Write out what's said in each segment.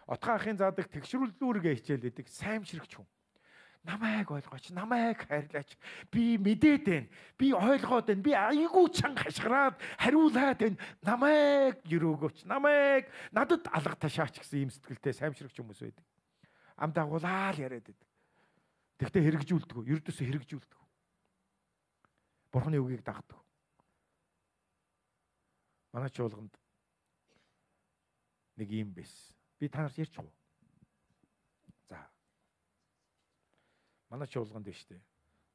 Отгон ахын заадаг тэгшрүүлүүргээ хичээл өгдөг саймшрэгч хүн. Намайг ойлгооч, намайг хайрлаач. Би мэдээд байна. Би ойлгоод байна. Би айгүй чанга хашгираад хариулаад байна. Намайг өрөөгөөч, намайг надад алга ташаач гэсэн ийм сэтгэлтэй саймшрэгч хүмүүс байдаг. Ам дагуулаа л яриад байдаг. Тэгтээ хэрэгжүүлдэг. Ердөөсөө хэрэгжүүлдэг. Бурхны үгийг дагдаг. Манай чуулганд нэг юм байсан. Би та нарт ярьчих уу? За. Манай чуулганд биш үү?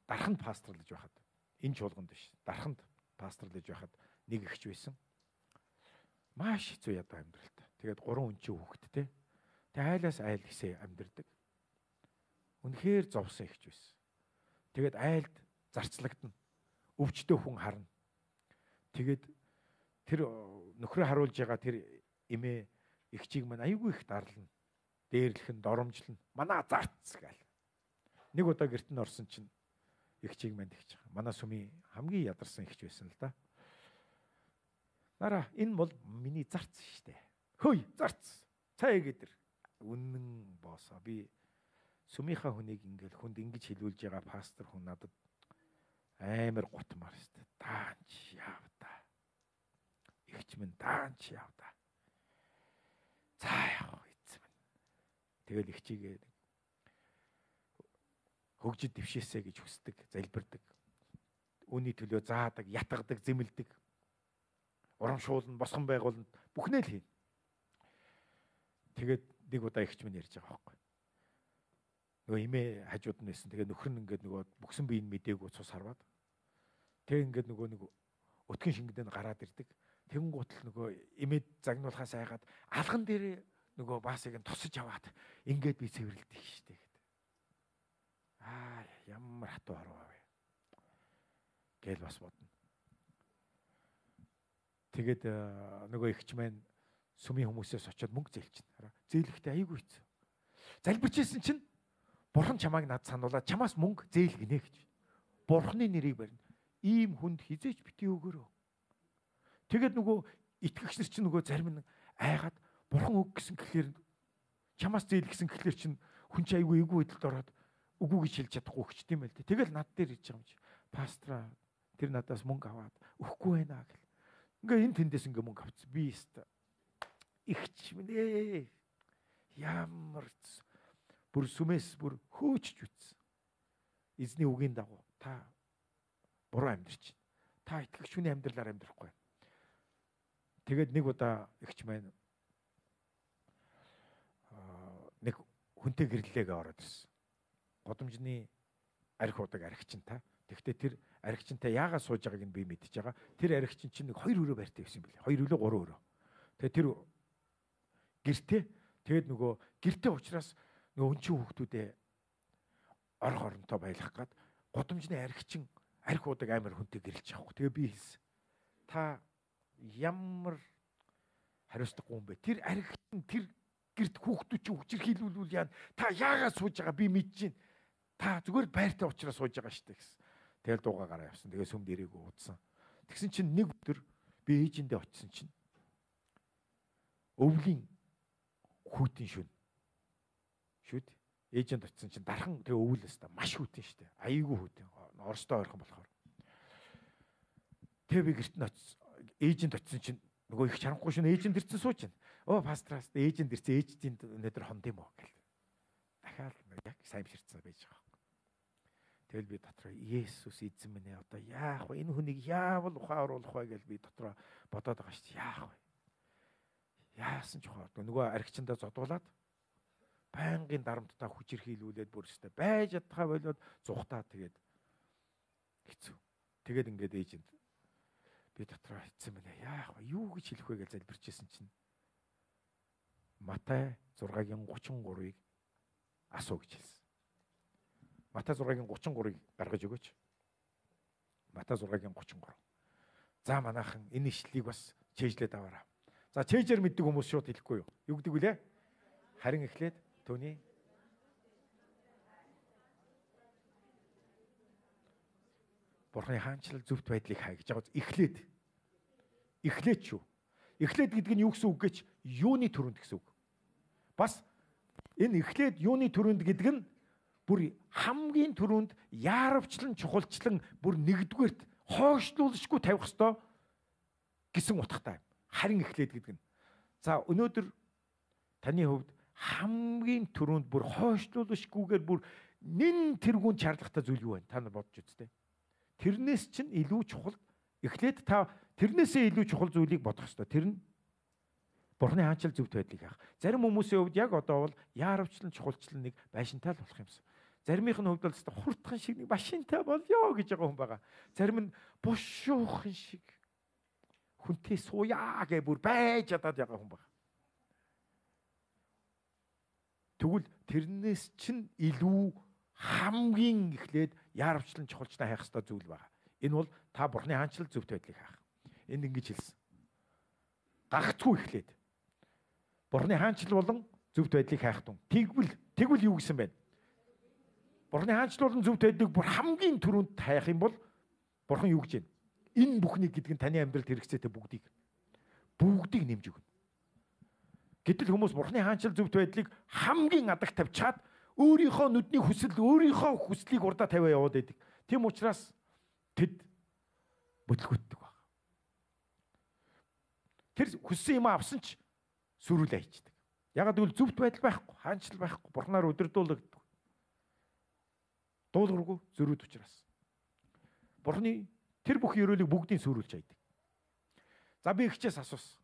Дарханд пасторлаж байхад, энэ чуулганд биш. Дарханд пасторлаж байхад нэг эгч байсан. Маш хэцүү ядуу амьдралтай. Тэгээд 3 өнчийн хүүхэдтэй. Тэг айлаас айл гисээ амьдардаг. Үнэхээр зовсон эгч байсан. Тэгээд айлд зарцлагдана. Өвчтөө хүн харна. Тэгээд тэр нөхрөө харуулж байгаа тэр эмээ эгчийг маань айгүй их дарлана. Дээрлэх нь, доромжлно. Манай зарц гээл. Нэг удаа гэрт нь орсон чинь эгчийг маань тэгж байгаа. Манай сүмийн хамгийн ядарсан эгч байсан л да. Нараа, энэ бол миний зарц штэ. Хөөй, зарц. Цай гэдэр. Үнэн боосоо. Би сүмийнхаа хүнийг ингээл хүнд ингэж хэлүүлж байгаа пастор хүн надад амар гутмаар штэ. Даанч яав та. Эгч минь даанч яав та. За яах вэ эцэм минь. Тэгэл эгчийгээ хөгжид дэвшээсэ гэж хүсдэг, залбирдаг. Үүний төлөө заадаг, ятгадаг, зэмлдэг. Урамшуулна, босгон байгуулна, бүхнээ л хийн. Тэгээд нэг удаа эгч минь ярьж байгаа байхгүй. Нөгөө эмээ хажууд нь байсан. Тэгээд нөхөр нь ингээд нөгөө бүхсэн биеийг мдээгүй цус харваад. Тэг ингээд нөгөө нэг өтгөн шингэдэн гараад ирдэг. Тэгэн гутал нөгөө эмээд загнуулахаас айгаад алган дээр нөгөө баасыг нь тусаж аваад ингээд би цэвэрлдэг штэ гэдэг. Аа, ямар хатуу харваа вэ гээл бас бодно. Тэгээд нөгөө эгч маань сүмийн хүмүүсээс очиод мөнгө зээлчин. Зээлэхдээ айгүй хэцүү. Залбирчээсэн чинь бурхан чамайг над сануулаад чамаас мөнгө зээл гинэ гэж. Бурханы нэрийг барина. Ийм хүнд хизээч бити өгөөрөө. Тэгээд нөгөө итгэгч нар чинь нөгөө зарим нь айгаад бурхан өг гэсэн гэхлээр чамаас зээл гэсэн гэхлээр чинь хүн чинь айгүй эвгүй байдалд ороод үгүй гэж хэлж чадахгүй өгчт юм байл дээ. Тэгэл над дээр ирж байгаа юм чи. Пастра тэр надаас мөнгө аваад өгөхгүй байна гэл. Ингээ энэ тэндээс ингээ мөнгө авц. Би өст ихч минь ээ. Ямар бүр сүмээс бүр хөөчж үтсэн. Эзний үгийн дагуу та буруу амьдрч. Та итгэгч хүний амьдралаар амьдрахгүй. Тэгээд нэг удаа эгч маань нэг хүнтэй гэрлэлээгээ ороод ирсэн. Годамжны арх удаг архичин та. Тэгэхдээ тэр архичинтай яагаад сууж байгааг нь би мэдчихэж байгаа. Тэр архичин чинь нэг 2 өрөө байртай байсан юм билээ. 2 өрөө 3 өрөө. Тэгээд тэр гэртээ тэгээд нөгөө гэртээ учраас нөгөө өнчин хүүхдүүдээ орох оронтой байлгах гад годамжны архичин арх удаг амар хүнтэй гэрэлж байгаа хөө. Тэгээ би хэлсэн. Та ямар хариуцлагагүй юм бэ? Тэр архичин тэр гэрт хүүхдүүд чинь хүчирхийлүүлвэл яана. Та яагаад сууж байгаа би мэдэж байна. Та зүгээр байртай учраас сууж байгаа шүү дээ гэсэн. Тэгэл дуугаа гараа явсан. Тэгээ сүмд ирээгүй удсан. Тэгсэн чинь нэг өдөр би ээжиндээ очисон чинь өвлийн хүйтэн шүн. Шүд. Ээжинд очисон чинь дархан тэгээ өвөл өстө маш хүйтэн шүү дээ. Аяйгүй хүйтэн. Оростой ойрхон болохоор. Тэгээ би гэрт нь очисон. Ээжинд очисон чинь нөгөө их чаранхгүй шүн ээжинд ирсэн сууж байна. Оо пастраас ээжинд ирсэн ээждийн өнөөдөр хонд юм уу гэл. Дахиад яг сайн биширцсэн байж байгаа. Тэгэл би дотроо Есүс эзэн минь ээ одоо яах вэ? Энэ хүнийг яавал ухаан оруулах вэ гэж би дотроо бодоод байгаа шүү дээ. Яах вэ? Яасан ч ухаан ордог. Нөгөө архичиндаа зодуулаад байнгын дарамтдаа хүчирхийлүүлээд бүр өстэй байж чадхаа болоод зухтаа тэгээд хэцүү. Тэгээд ингээд ээжинд би дотроо эзэн минь ээ яах вэ? Юу гэж хэлэх вэ гэж залбирчээсэн чинь Матай 6-гийн 33-ыг асуу гэж хэлсэн. Матай 6-гийн 33-ыг гаргаж өгөөч. Матай 6-гийн 33. За манайхан энэ ишлэлийг бас чэйжлээд аваарай. За чэйжээр мэддэг хүмүүс шууд хэлэхгүй юу? Юу гэдэг вүлээ? Харин эхлээд түүний Бурхны хаанчлал зөвхт байдлыг хай гэж байгаа. Эхлээд. Эхлээд шүү. Эхлээд гэдэг нь юу гэсэн үг гэж юуны төрөнд гэсэн үг. Бас энэ эхлээд юуны түрүүнд гэдэг нь бүр хамгийн түрүүнд яаравчлан чухалчлан бүр нэгдүгээрт хойшлуулшгүй тавих ёстой гэсэн утгатай. Харин эхлээд гэдэг нь. За өнөөдөр таны хувьд хамгийн түрүүнд бүр хойшлуулшгүйгээр бүр нэн тэргүүн чарлагтай зүйл юу вэ? Та нар бодож үзтээ. Тэрнээс чинь илүү чухал эхлээд та тэрнээсээ илүү чухал зүйлийг бодох ёстой. Тэр нь Бурхны хаанчил зөвхт байдлыг хайх. Зарим хүмүүсийн хувьд яг одоо бол яаравчлан чухалчлан нэг байшинтай л болох юмсан. Заримынх нь хувьд бол өстой хурдхан шиг нэг машинтай болёо гэж байгаа хүн байгаа. Зарим нь бушуухан шиг хүнтэй сууяа гэж бүр байж чадаад байгаа хүн байгаа. Тэгвэл тэрнээс чинь илүү хамгийн эхлээд яаравчлан чухалчлан хайх ёстой зүйл байгаа. Энэ бол та Бурхны хаанчил зөвхт байдлыг хайх. Энд ингэж хэлсэн. Гагцгүй эхлээд Бурхны хаанчил болон зөвхт байдлыг хайх тун. Тэгвэл юу гэсэн бэ? Бурхны хаанчил болон зөвхт байдлыг бүр хамгийн түрүүнд хайх юм бол Бурхан юу гэж байна? Энэ бүхнийг гэдэг нь таны амьдралд хэрэгцээтэй бүгдийг нэмж өгнө. Гэтэл хүмүүс Бурхны хаанчил зөвхт байдлыг хамгийн адаг тавьчаад өөрийнхөө нүдний хүсэл, өөрийнхөө хүслийг урдаа тавиа яваад байдаг. Тийм учраас тэд бүтлгүүтдэг баг. Тэр хүссэн юм авсан ч сүрүүлээ хийчдэг. Ягаад гэвэл зөвхт байдал байхгүй, хаанчил байхгүй, Бурхнаар удирдуулагддаг. Дуулуургүй зөрүүд учраас. Бурхны тэр бүх ерөөлийг бүгдийг сүрүүлж хайдаг. За би ихчээс асуусан.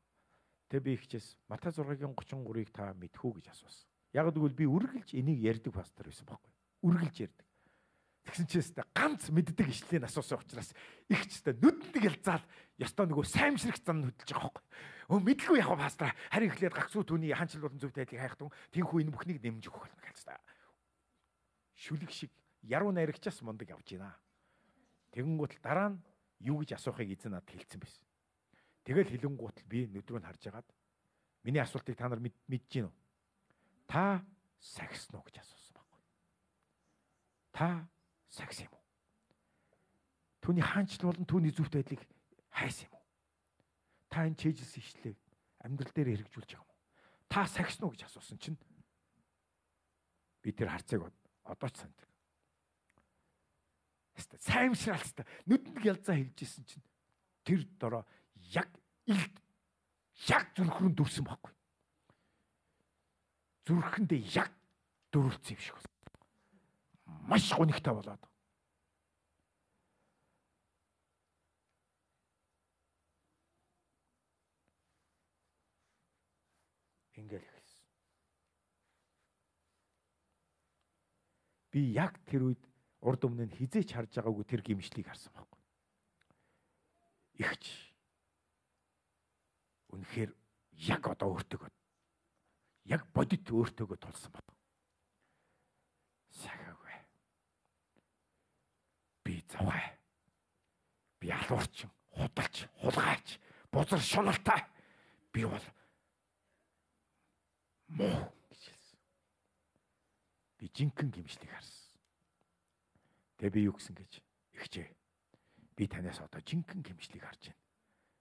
Тэг би ихчээс Матай 6-гийн 33-ыг та мэдэх үү гэж асуусан. Ягаад гэвэл би үргэлж энийг ярьдаг пастор байсан байхгүй. Үргэлж ярьдаг. Тэгсэн чинь өстой ганц мэддэг ишлэгийг асуусан учраас ихчтэй нүдэнд гялзаал ёстой нөгөө саймшрэх зан хөдөлж байгаа байхгүй. Өө мэдлгүй яг пастор харин эхлээд гагцуу түүний хаанчил болон зөвхт байдлыг хайх тун тэнхүү энэ бүхнийг нэмж өгөх болно гэлцээ. Шүлэг шиг яруу найрагчаас мундаг явж байна. Тэгэнгүүт дараа нь юу гэж асуухыг эзэн надад хэлсэн байсан. Тэгэл хэлэнгуут л би нүд рүү нь харж агаад миний асуултыг та нар мэдэж гин үү? Та сахисан уу гэж асуусан байхгүй. Та сахисан юм уу? Түүний хаанчил болон түүний зөвхт байдлыг хайсан юм уу? Та энэ чэйжилсэн ишлээ амьдрал дээр хэрэгжүүлж байгаа юм уу? Та сахисан уу гэж асуусан чинь би тэр харцыг одоо ч сандаг. Хэвээ саймшраалцтай нүдэнд гялзаа хэлжсэн чинь тэр дороо яг илд яг зүрх рүү дүрсэн байхгүй. Зүрхэндээ яг дөрүүлсэн юм шиг байна. Маш гонигтай болоод. Ингээл эхэлсэн. Би яг тэр үед урд өмнө нь хизээч харж байгаагүй тэр гимшлийг харсан байхгүй. Ихч үнэхээр яг одоо өөртөөгөө яг бодит өөртөөгөө тулсан баг. Сахиагүй. Би завхай. Би алуурчин, худалч, хулгайч, бузар шуналтай. Би бол муу гэж хэлсэн. Би жинхэнэ гимшлийг харсан. Тэгээ би юу гэсэн гэж ихчээ. Би танаас одоо жинхэнэ гимшлийг харж байна.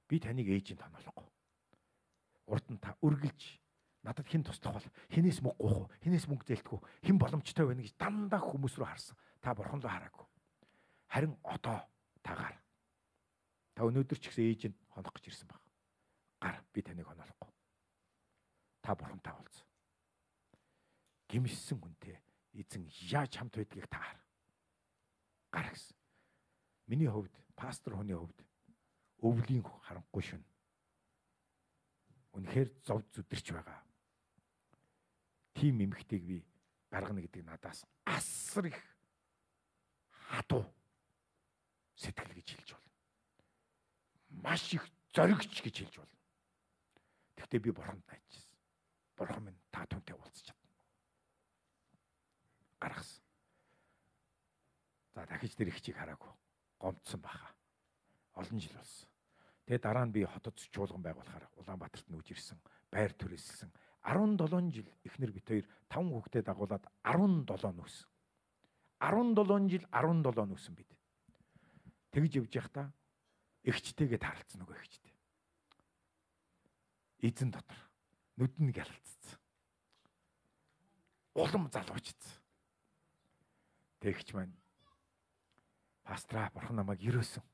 Би таныг ээжинд тоноолохгүй. Урд нь та үргэлж надад хэн туслах бол, хинээс мөнгө гуйх уу, хинээс мөнгө зээлдэх үү, хэн боломжтой байна гэж дандаа хүмүүс рүү харсан. Та бурхан руу хараагүй. Харин одоо та гар. Та өнөөдөр ч гэсэн ээжинд хонох гэж ирсэн баг. Гар, би таныг хоноолохгүй. Та бурхантай уулз. Гимшсэн хүнтэй эзэн яаж хамт байдгийг та хар. Гар гэсэн. Миний хувьд, пастор хүний хувьд өвлийн харанхуй шөнө. Үнэхээр зов зүдэрч байгаа. Тийм эмэгтэйг би гаргана гэдэг надаас асар их хатуу сэтгэл гэж хэлж болно. Маш их зоригч гэж хэлж болно. Тэгвэл би бурханд найдчихсан. Бурхан минь та түнтэй уулзч чадна. Гаргасан. За дахиж тэр ихчийг хараагүй. Гомдсон баха. Олон жил болсон. Тэгээ дараа нь би хотод чуулган байгуулахаар Улаанбаатарт нүүж ирсэн. Байр түрээсэлсэн. 17 жил эхнэр бит хоёр 5 хүүхдээ дагуулад 17 нүүсэн. 17 жил 17 нүүсэн бид. Тэгж явж байхдаа эгчтэйгээ тааралцсан нөгөө эгчтэй. Эзэн дотор нүд нь гялалцсан. Улам залуучдсан. Тэгч маань пастраа бурхан намайг өрөөсөн.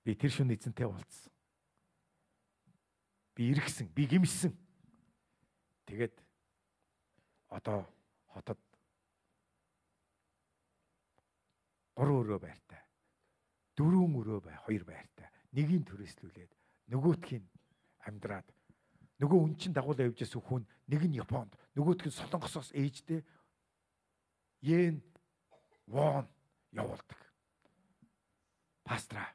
Би тэр шөнө эзэнтэй уулзсан. Би эргэсэн, би гимшсэн. Тэгээд одоо хотод 3 өрөө байртай. 4 өрөө бай, 2 байртай. Нэгийг түрээслүүлээд нөгөөтгийг амьдраад нөгөө хүн чинь дагуулаа явж байсан хүн нэг нь Японд, нөгөөх нь Солонгосоос ээжтэй йен вон явуулдаг. Пастра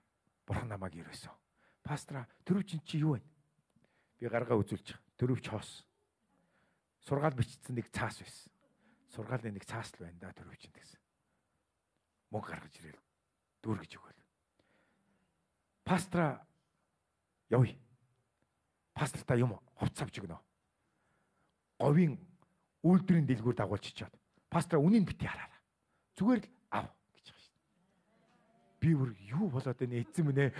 бурхан намайг ирээсэн. Пастра төрөвчин чи юу вэ? Би гаргаа үзүүлж төрөвч хоос. Сургаал бичсэн нэг цаас байсан. Сургаалын нэг цаас л байна да төрөвчин гэсэн. Мөнгө гаргаж ирэл дүүргэж өгөөл. Пастра явъя. Пастртаа юм хувцас авч өгнө. Говийн үйлдвэрийн дэлгүүр дагуулж чичээд. Пастра үнийг бити хараараа. Зүгээр л ав гэж байгаа шүү дээ. Би бүр юу болоод байна эзэн минь ээ.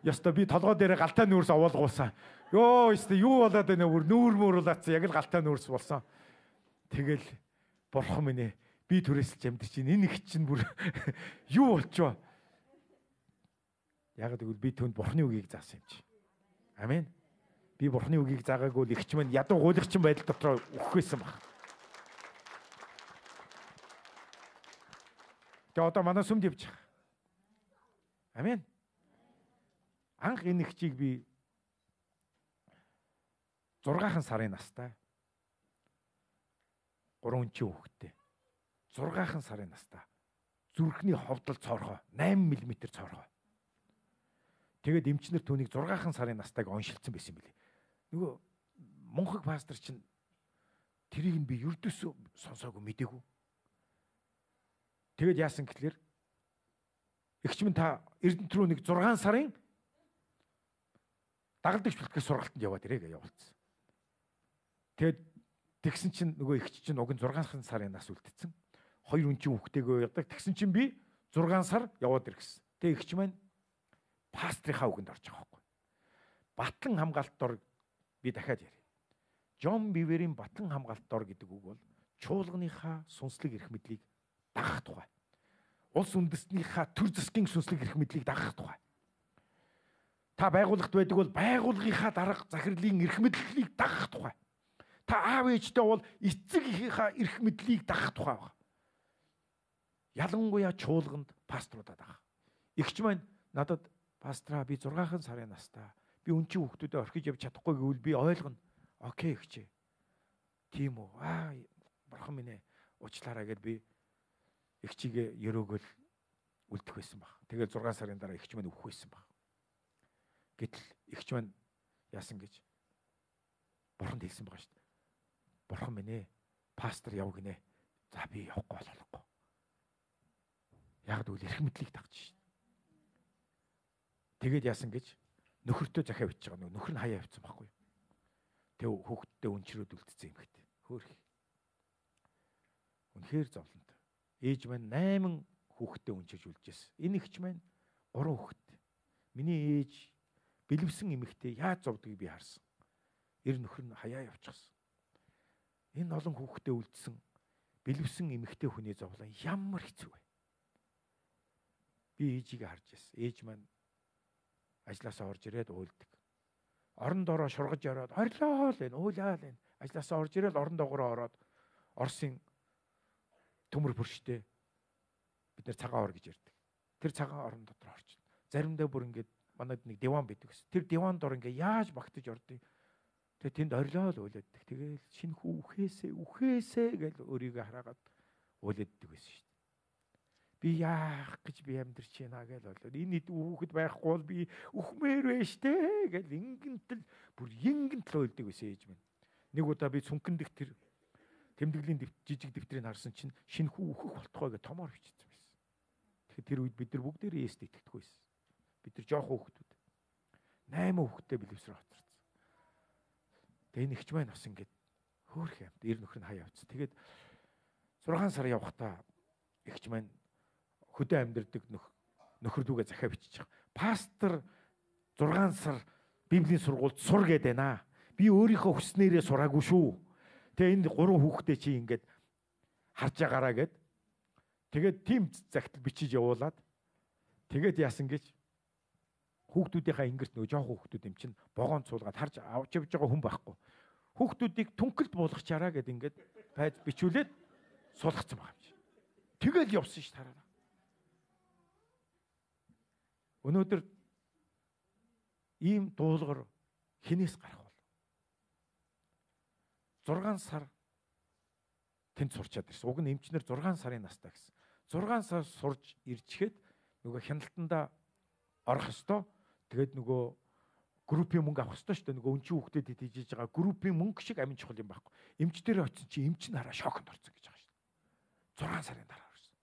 Ёстой би толгой дээрээ галтай нүүрс овоолгуулсан. Йоо ёстой юу болоод байна бүр нүүр мууруулаацсан яг л галтай нүүрс болсон. Тэгэл бурхан минь ээ би түрээсэлж амьдэрч чинь энэ их чинь бүр юу болчихоо. Яг гэвэл би түнд бурхны үгийг заасан юм чи. Амен. Би бурхны үгийг заагаагүй л ихч минь ядуу гуйлагчин байдал дотроо үхэх байсан баг. Тэгээ одоо манай сүмд явж байгаа. Амен. Анх энэ ихчийг би 6 сарын настай 3 өнчийн хүүхэдтэй 6 сарын настай зүрхний ховдол цоорхоо 8 мм цоорхоо. Тэгээд эмчнэр түүнийг 6 сарын настайг оншилцсан байсан юм билээ. Нөгөө мунхаг пастор чинь тэрийг нь би ердөөсөө сонсоогүй мдээгүй. Тэгээд яасан гэхлээр эгч минь та Эрдэнэт рүү нэг 6 сарын дагалдагч бэлтгэх сургалтанд яваад ирээ гэж явуулсан. Тэгээд тэгсэн чинь нөгөө эгч чинь уг нь 6 сарын нас үлдсэн. 2 өнчийн хүүхдтэйгээ явдаг. Тэгсэн чинь би 6 сар яваад иргэсэн. Тэгээд эгч маань пастрынхаа үгэнд орж байгаа байхгүй. Батлан хамгаалалт дор би дахиад ярья. Джон Биверийн батлан хамгаалалт дор гэдэг үг бол чуулганыхаа сүнслэг эрх мэдлийг дагах тухай. Улс үндэстнийхаа төр засгийн сүнслэг эрх мэдлийг дагах тухай. Та байгууллагт байдаг бол байгууллагынхаа дарга захирлын эрх мэдлийг дагах тухай. Та аав ээжтэй бол эцэг эхийнхаа эрх мэдлийг дагах тухай байна. Ялангуяа чуулганд пасторудаа дагах. Эгч маань надад пастра би 6 сарын настай. Би өнчийн хүүхдүүдэд орхиж явж чадахгүй гэвэл би ойлгоно. Окей эгчээ. Тийм үү? Аа бурхан минь ээ уучлаарай гэд би эгчигээ өрөөгөл үлдэх байсан баг. Тэгэл 6 сарын дараа эгч маань өөх байсан баг. Гэтэл эгч маань яасан гэж бурханд хэлсэн байгаа шүү дээ. Бурхан минь ээ пастор яв гинэ. За би явахгүй болохгүй. Яг гэвэл эрх мэдлийг дагж шин. Тэгээд яасан гэж нөхөртөө захиа бичиж байгаа. Нөхөр нь хаяа явцсан байхгүй юу. Тэг хүүхдтэй өнчрөөд үлдсэн юм хэт. Хөөх. Үнэхээр зовлонтой. Ээж маань 8 хүүхдтэй өнчирж үлджээс. Энэ ихч маань 3 хүүхэд. Миний ээж бэлэвсэн эмэгтэй яаж зовдгийг би харсан. Эр нөхөр нь хаяа явчихсан. Энэ олон хүүхдтэй үлдсэн бэлэвсэн эмэгтэй хүний зовлон ямар хэцүү вэ? Би ээжигээ харж байсан. Ээж маань ажлаасаа орж ирээд уйлдаг. Орон доороо шургаж ороод орлоо л энэ уйлаа л энэ. Ажлаасаа орж ирээд орон доогоороо ороод Оросын төмөр пүрштэй бид нэр цагаан ор гэж ярьдаг. Тэр цагаан орон дотор орчих. Заримдаа бүр ингээд манад нэг диван байдаг гэсэн. Тэр диван дор ингээд яаж багтаж ордیں۔ Тэгээ тэнд орлоо л уйлаадаг. Тэгээл шинэ хүү үхээсээ үхээсээ гэж өөрийгөө хараагаад уйлаадаг байсан шүү дээ. Би яах гэж би амьдарч байна гэж болоод энэ хүүхэд байхгүй бол би үхмээр байж тээ гэж ингэнтэл бүр ингэнтэл уйлдаг байсан ээж минь. Нэг удаа би цүнхэн дэх тэр тэмдэглэлийн жижиг дэвтрийг харсан чинь шинэ хүү өөхөх болтугай гэж томоор бичсэн байсан. Тэгэхээр тэр үед бид нар бүгдээрээ Есүст итгэдэг байсан. Бид нар жоохон хүүхдүүд. 8 хүүхэдтэй бэлэвсрээ хоцорсон. Тэгээ энэ ихч маань бас ингээд хөөх юмт эр нөхөр нь хаяа явцсан. Тэгээд 6 сар явахдаа ихч маань хөдөө амьдардаг нөхөр лүүгээ захиа бичиж байгаа. Пастор 6 сар Библийн сургуульд сур гээд байна. Би өөрийнхөө хүснээрээ сураагүй шүү. Тэгээ энэ 3 хүүхдээ чи ингээд харж байгаараа гэд. Тэгээд тийм загтал бичиж явуулаад тэгээд яасан гэж хүүхдүүдийнхаа ингэрт нөгөө жоох хүүхдүүд юм чинь вогоон цуулгаад харж авч явж байгаа хүн байхгүй. Хүүхдүүдийг түнхэлд буулгачаараа гэд ингээд пайз бичүүлээд суулгацсан байгаа юм чи. Тэгэл явсан ш тараа. Өнөөдөр ийм дуулгар хинээс гарах бол 6 сар тэнд сурчаад ирсэн. Уг нь эмчнэр 6 сарын настай гэсэн. 6 сар сурж ирчгээд нөгөө хяналтандаа орох ёстой. Тэгээд нөгөө группийн мөнгө авах ёстой шүү дээ. Нөгөө өнчин хүүхдэд тийжиж байгаа группийн мөнгө шиг амин чухал юм байхгүй. Эмч дээр очисон чи эмч нь хараа шоконд орсон гэж байгаа шүү дээ. 6 сарын дараа орсон.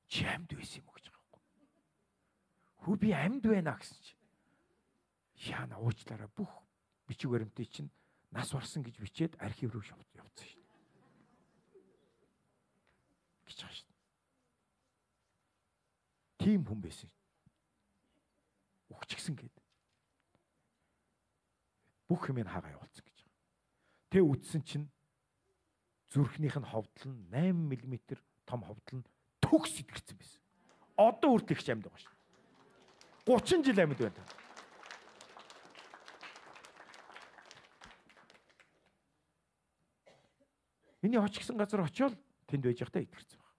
Чи амьд байсан юм уу гэж байгаа байхгүй. Хүү би амьд байна гэсэн чи. Яана уучлаарай бүх бичиг баримтыг чинь нас барсан гэж бичээд архив руу явцсан шүү дээ. Гэж байгаа шүү дээ. Тийм хүн байсан. Үхчихсэн гээд. Бүх юм хагаа явуулсан гэж байгаа. Тэ үтсэн чинь зүрхнийх нь ховдол нь 8 мм том ховдол нь төгс идгэрсэн байсан. Одоо хүртэл их амьд байгаа шүү. 30 жил амьд байна. Миний очихсан газар очиод тэнд байж байхдаа идгэрсэн баг.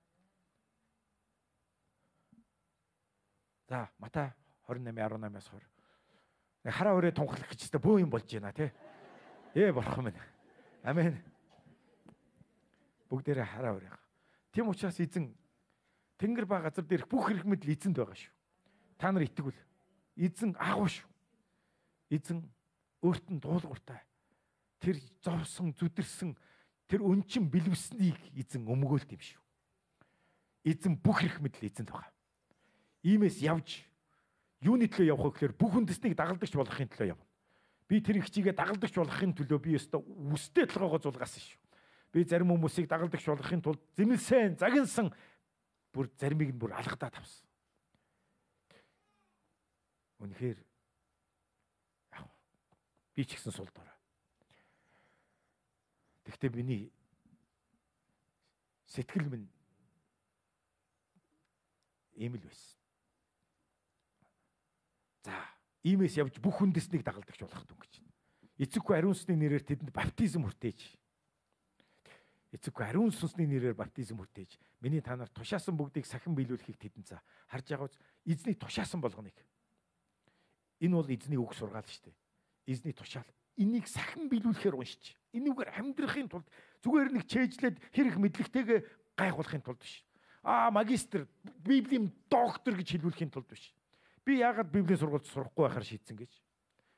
За, Матай 28:18-аас 20. Хараа өрөө тунхлах гэж өстө бөө юм болж байна тий. Бурхан минь. Амен. Бүгдээрээ хараа өрөө. Тийм учраас эзэн тэнгэр ба газар дээрх бүх хэрэг мэдэл эзэнд байгаа шүү. Та нар итгэвэл эзэн агуу шүү. Эзэн өөрт нь дуулууртай. Тэр зовсон, зүдэрсэн тэр өнчин бэлэвснийг эзэн өмгөөлт юм шүү. Эзэн бүх хэрэг мэдэл эзэнд байгаа. Иймээс явж юуны төлөө явах вэ гэхээр бүх үндэснийг дагалдагч болгохын төлөө явна. Би тэр ихчигээ дагалдагч болгохын төлөө би өстө үстэй толгоогоо зулгаасан шүү. Би зарим хүмүүсийг дагалдагч болгохын тулд зэмлсэн, загинсан бүр заримыг нь бүр алгадаад авсан. Үнэхээр яг би ч гэсэн сул дорой. Тэгвэл миний сэтгэл минь ийм л байсан. За, иймээс явж бүх үндэснийг дагалдагч болох дүн гэж. Эцэггүй ариун сүнсний нэрээр тэдэнд баптизм хүртээж. Эцэггүй ариун сүнсний нэрээр баптизм хүртээж. Миний та нар тушаасан бүгдийг сахин биелүүлэхийг тэдэнд за. Харж байгаа үз эзний тушаасан болгоныг. Энэ бол эзний үг сургаал шүү дээ. Эзний тушаал. Энийг сахин биелүүлэхээр уншиж. Энүүгээр амьдрахын тулд зүгээр нэг чэйжлээд хэрэг мэдлэгтэйгээ гайхуулахын тулд биш. Аа, магистр, библийн доктор гэж хэлүүлэхийн тулд биш. Би яагаад библийн сургуульд сурахгүй байхаар шийдсэн гэж.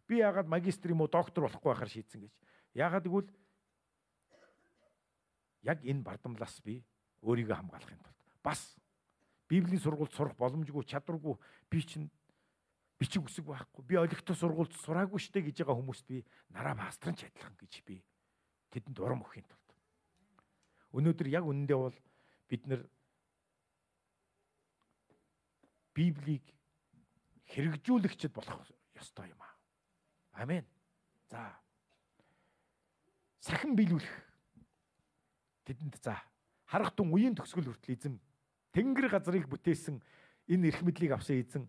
Би яагаад магистр юм уу доктор болохгүй байхаар шийдсэн гэж. Яагаад гэвэл яг энэ бардамлаас би өөрийгөө хамгаалахын тулд бас библийн сургуульд сурах боломжгүй, чадваргүй би чинь бичиг үсэг байхгүй. Би олигтой сургуульд сураагүй штэ гэж байгаа хүмүүст би нараа пасторын ч адилхан гэж би тэдэнд урам өгөхийн тулд. Өнөөдөр яг үнэндээ бол бид нар Библийг хэрэгжүүлэгчд болох ёстой юм аа. Амен. За. Сахин биелүүлэх. Тэдэнд за. Харах тун үеийн төгсгөл хүртэл эзэн тэнгэр газрыг бүтээсэн энэ эрх мэдлийг авсан эзэн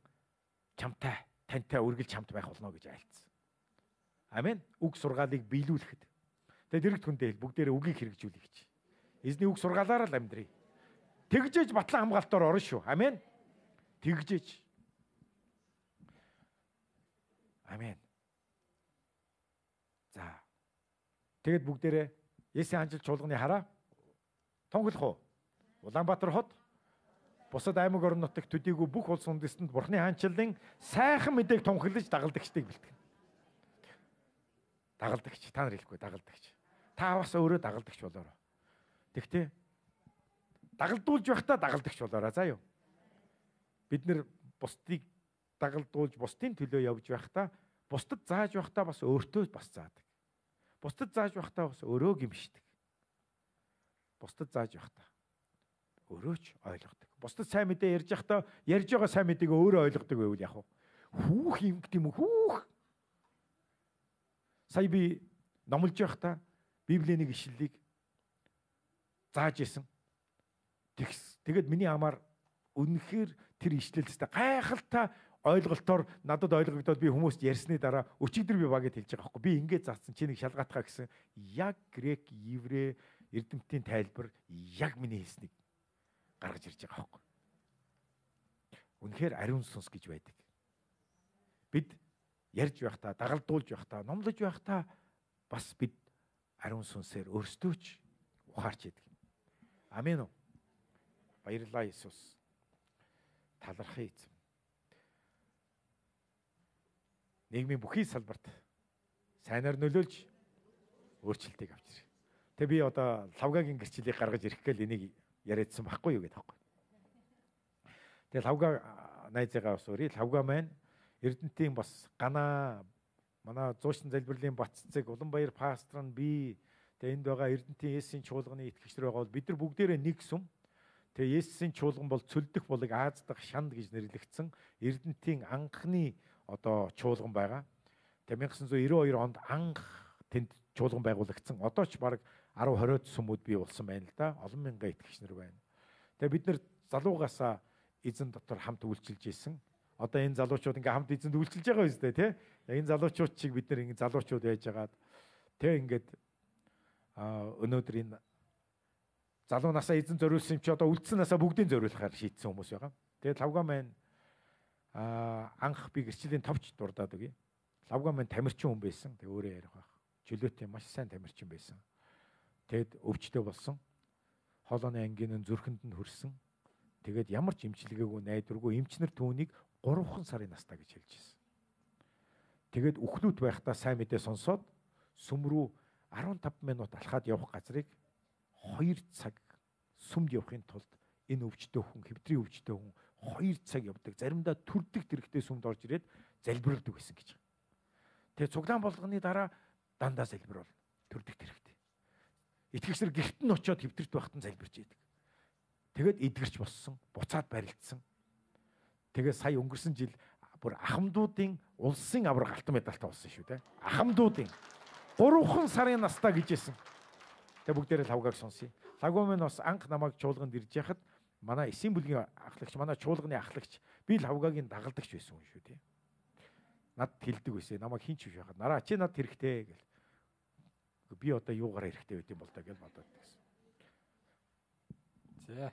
чамтай, тантай үргэлж хамт байх болно гэж айлцсан. Амен. Үг сургаалыг биелүүлэхэд. Тэгээд дэрэгт хүндээ хэл бүгдээрээ үгийг хэрэгжүүлэе гэж. Эзний үг сургаалаар л амьдрий. Тэгжээж батлан хамгаалтаар орно шүү. Амен. Тэгжээж. Амен. За. Тэгэд бүгдээрээ Есүсийн хаанчил чуулганы хараа тунхаглах уу? Улаанбаатар хот бусад аймаг орон нутагт төдийгүй бүх улс үндэстэнд Бурхны хаанчлалын сайхан мэдээг тунхаглаж дагалдагчдыг бэлтгэн. Дагалдагч та нар хэлэхгүй дагалдагч. Та бас өөрөө дагалдагч болоорой. Тэгтээ дагалдуулж байхдаа дагалдагч болоорой заа юу. Бид нэр бусдыг дагалдуулж бусдын төлөө явж байхдаа бусдад зааж байхдаа бас өөртөө бас заадаг. Бусдад зааж байхдаа бас өөрөө гимшдэг. Бусдад зааж байхдаа өөрөө ч ойлгодог. Бусдад сайн мэдээ ярьж байхдаа ярьж байгаа сайн мэдээг өөрөө ойлгодог байвал яг хүүх юм гэдэг юм уу? Хүүх. Сая би номлож байхдаа Библийн нэг ишлэлийг зааж исэн. Тэгээд миний амаар үнэхээр тэр ишлэлстэй гайхалтай ойлголтоор надад ойлгогдоод би хүмүүст ярьсны дараа өчигдөр би багид хэлж байгаа байхгүй. Би ингэж заасан чи нэг шалгаатгаа гэсэн яг грек, еврей, эрдэмтдийн тайлбар яг миний хэлснийг гаргаж ирж байгаа байхгүй. Үнэхээр ариун сүнс гэж байдаг. Бид ярьж байхдаа, дагалдуулж байхдаа, номлож байхдаа бас бид ариун сүнсээр өөрсдөө ч ухаарч идэг. Амен үү? Баярлалаа Иесус. Талархъя эзэм. Нийгмийн бүхий салбарт сайнаар нөлөөлж өөрчлөлтийг авчир. Тэгээ би одоо лавгагийн гэрчлэлийг гаргаж ирэх гээл энийг яриадсан байхгүй юу гэдэг байхгүй. Тэгээ лавга найзыгаа бас өрий. Лавга маань Эрдэнтийн бас ганаа манай зуучин залбирлын Батцэцэг Уланбаяр пастор нь би тэгээ энд байгаа Эрдэнтийн Есүсийн чуулганы итгэгч нар байгаа бол бид нар бүгдээрээ нэг сүм. Тэгээ Есүсийн чуулган бол цөлдөх булаг Аз дахь шанд гэж нэрлэгдсэн Эрдэнтийн анхны одоо чуулган байгаа. Тэгээ 1992 онд анх тэнд чуулган байгуулагдсан. Одоо ч бараг 10 20 сүмүүд бий болсон байна л да. Олон мянган итгэгч нар байна. Тэгээ бид нар залуугаасаа эзэн дотор хамт үйлчилж исэн. Одоо энэ залуучууд ингээ хамт эзэнд үйлчилж байгаа юм зү тэ. Энэ залуучууд чиг бид нар ингээ залуучууд байж хагаад тэг ингээд өнөөдөр энэ залуу насаа эзэн зориулсан юм чи одоо үлдсэн насаа бүгдийг зориулахаар шийдсэн хүмүүс байгаа. Тэгээд лавга маань анх би гэрчлийн товч дурдаад өгье. Лавга маань тамирчин хүн байсан. Тэг өөрөө ярих байх. Чөлөөтэй маш сайн тамирчин байсан. Тэгэд өвчтөй болсон. Хоолойны ангийн нь зүрхэнд нь хөрсөн. Тэгээд ямар ч эмчилгээгүй найдваргүй эмчнэр түүнийг 3 сарын настай гэж хэлж ирсэн. Тэгээд үхнүүд байхдаа сайн мэдээ сонсоод сүм рүү 15 минут алхаад явах газрыг 2 цаг сүмд явахын тулд энэ өвчтөй хүн, хэвтрийн өвчтөй хүн 2 цаг явдаг. Заримдаа төрдөг тэрэгтэй сүмд орж ирээд залбирладаг байсан гэж. Тэгээ цуглаан болгоны дараа дандаа залбир болно. Төрдөг тэрэгтэй. Итгэгч нар гэрт нь очиод хэвтэрт байхад нь залбирч идэг. Тэгээд эдгэрч боссон, буцаад барилдсан. Тэгээ сая өнгөрсөн жил бүр ахмадуудын улсын аварга алтан медальтай болсон шүү дээ. Ахмадуудын 3 сарын настай гэж хэлсэн. Тэгээ бүгдээрээ лавгааг сонсъё. Лавга минь бас анх намайг чуулганд ирж яхад манай эсийн бүлгийн ахлагч, манай чуулганы ахлагч би лавгагийн дагалдагч байсан хүн шүү дээ. Надад хэлдэг байсан. Намайг хин ч биш байхад нараа чи надад хэрэгтэй гэл. Би одоо юугаар хэрэгтэй байд юм бол та гэж бодоод байсан. За.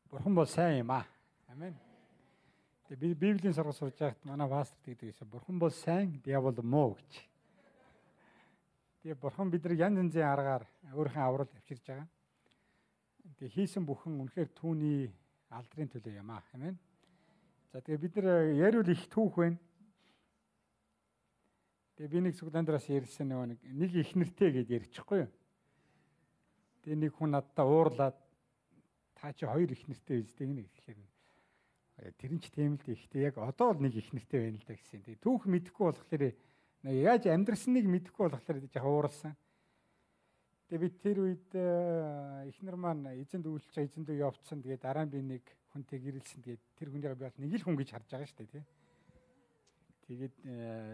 Бурхан бол сайн юм аа. Амен. Тэгээ би Библийн сургууль сурж байхад манай пастор тэгдэг гэсэн. Бурхан бол сайн, диавол муу гэж. Тэгээ бурхан биднийг янз янзын аргаар өөрийнхөө аврал авчирж байгаа. Тэгээ хийсэн бүхэн үнэхээр түүний алдрын төлөө юм аа. Амен. За тэгээ бид нар яриул их түүх байна. Тэгээ би нэг сүгландраас ярьсан нөгөө нэг их нэртэй гэдээ ярьчихгүй юу. Тэгээ нэг хүн надтай уурлаад та чи хоёр их нэртэй үстэй гэнэ гэхлээр тэр нь ч тийм л дээ. Гэхдээ яг одоо л нэг их нэртэй байна л да гэсэн. Тэгээ түүх мэдэхгүй болохоор яаж амьдрсныг мэдэхгүй болохоор жоохон ууралсан. Тэгээ би тэр үед эхнэр маань эзэнд үйлчж эзэндөө явцсан. Тэгээ дараа нь би нэг хүнтэй гэрэлсэн. Тэгээ тэр хүнийгээ би бол нэг л хүн гэж харж байгаа шүү дээ, тий. Тэгээд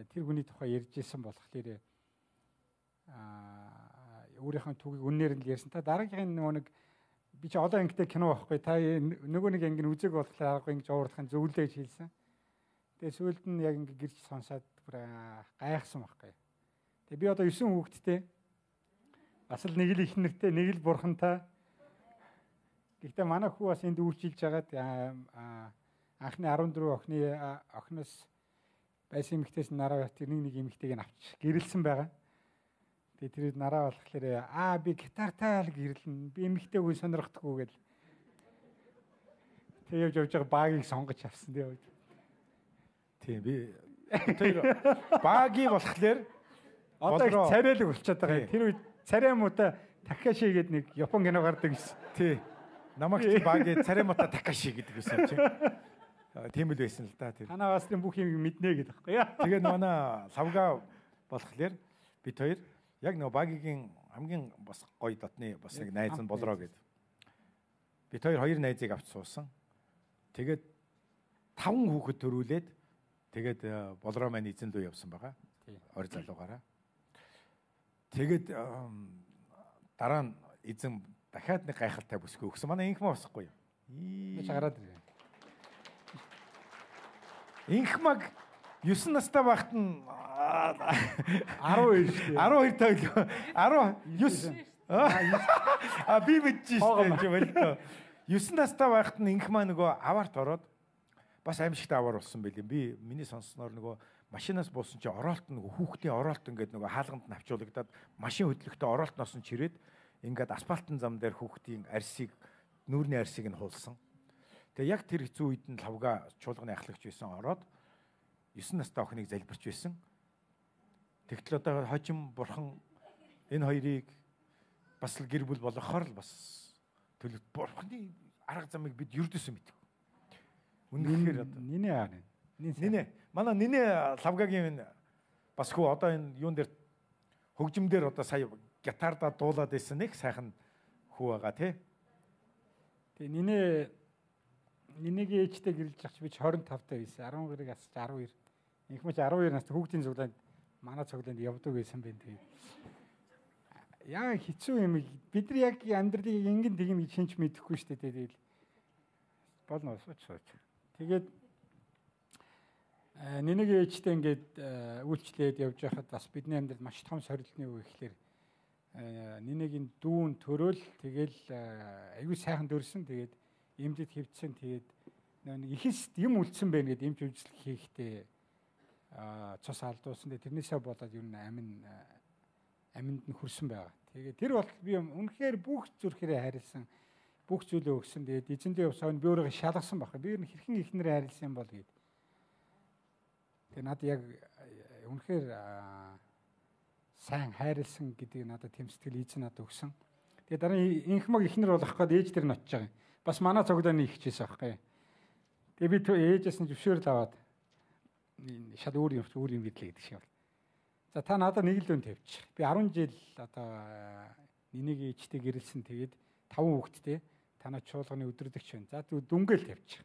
тэр хүний тухай ярьж исэн болохоор өөрийнхөө түүхийг үннээр нь л ярьсан. Та дараагийнхын нөгөө нэг би чи олон ангитай кино байхгүй. Та нөгөө нэг анги нь үзег болохоор аргагүй ингэж уурлахын зөвлөө гэж хэлсэн. Тэгээ сүүлд нь яг ингэ гэрч сонсоод бүр гайхсан байхгүй. Тэгээ би одоо 9 хүүхэдтэй. Бас л нэг л их нэртэй, нэг л бурхантай. Гэхдээ манай хүү бас энд үйлчилж байгаад анхны 14 охины охиноос байсан эмэгтэйс нараа тэр нэг эмэгтэйг нь авч гэрэлсэн байгаа. Тэгээ тэр нараа болохоор би гитартай л гэрлэн. Би эмэгтэйг сонирхдаггүй гэл. Тэг явж байгаа багийг сонгож авсан тийм. Тийм би тэр багийг болохоор одоо их царайлаг болчиход байгаа. Тэр үед царай муутай Такаши гэдэг нэг Япон кино гардаг гэсэн. Тий. Намайг чи багийн царай муутай Такаши гэдэг байсан юм чи. Тийм л байсан л да тэр. Танаа басрын бүх юм мэднэ гэдэг байхгүй яа. Тэгээд манай лавга болохоор бид хоёр яг нөгөө багийн хамгийн бас гоё дотны бас нэг найз нь Болроо гэдэг. Бид хоёр найзыг авч суусан. Тэгээд 5 хүүхэд төрүүлээд тэгээд Болроо маань эзэн лүү явсан байгаа. Ор залуугаараа. Тэгээд дараа нь эзэн дахиад нэг гайхалтай бүсгүй өгсөн. Манай инхмаа басахгүй юу? Би гараад ирээ. Инхмаг 9 настай байхад нь 12 шүү дээ. 12 таа билүү? 19. А би мэдчихсэн шүү дээ чи болтой. 9 настай байхад нь инхмаа нөгөө аваарт ороод бас аимшигтай аваар болсон байл юм. Би миний сонссноор нөгөө машинаас буусан чи оролт нөгөө хүүхдийн оролт ингээд нөгөө хаалганд нь авчуулагдаад машин хөдлөختөө оролт носон чирээд ингээд асфальтын зам дээр хүүхдийн арсыг нүүрний арсыг нь хуулсан. Тэгээ яг тэр хэцүү үед нь лавга чуулганы ахлагч байсан ороод 9 настай охиныг залбирч байсан. Тэгтэл одоо хожим бурхан энэ хоёрыг бас л гэр бүл болгохоор л бас төлөв бурханы арга замыг бид ердөөсөө мэддэг. Үнэхээр одоо нинэ аа нинэ манай нинэ лавгагийн бас хүү одоо энэ юун дээр хөгжим дээр одоо сая гитардаа дуулаад байсан нэг сайхан хүү байгаа тий. Тэгээ нинэ нинэгийн ээжтэй гэрэлж явах чи би 25 таа байсан. 11-ийг асч 12. Инх мэж 12 настай хүүхдийн цуглаанд манай цуглаанд явдаг байсан байх. Тэгээд яа хэцүү юм бид нар яг амьдралыг ингэн тэгнэ гэж хинч мэдэхгүй шүү дээ. Тэгэл болно сууч сууч. Тэгээд нинэгийн ээжтэй ингээд үйлчлээд явж байхад бас бидний амьдрал маш том сорилтны үе гэхлээр нинэгийн дүүн төрөөл тэгэл аюу сайхан дөрсөн. Тэгээд эмдэд хэвдсэн. Тэгээд нэг ихэст юм үлдсэн байх гэдээ эмч үйлчлэг хийхдээ цус алдуулсан. Тэгээд тэрнээсээ болоод ер нь аминд нь хүрсэн байгаа. Тэгээд тэр бол би үнэхээр бүх зүрхээрээ хайрлсан, бүх зүйлээ өгсөн. Тэгээд эзэндээ явсаар би өөрийгөө шалгасан баг. Би ер нь хэрхэн ихнэрээ хайрлсан юм бол гээд. Тэгээд надад яг үнэхээр сайн хайрлсан гэдгийг надад тэм сэтгэл эзэн надад өгсөн. Тэгээд дараа нь инхмаг ихнэр болох гээд ээж дээр нь очиж байгаа юм. Бас манай цуглааны их хичээсэн байхгүй. Тэгээ би ээжээс нь зөвшөөрөл аваад шал өөр юм гэдлээ гэдэг шиг бол. За та надад нэг л өн тавьчих. Би 10 жил одоо нинэгийн ээжтэй гэрэлсэн. Тэгээд 5 хүүхэдтэй танай чуулганы өдөрдөгч байна. За дүнгээл тавьчих.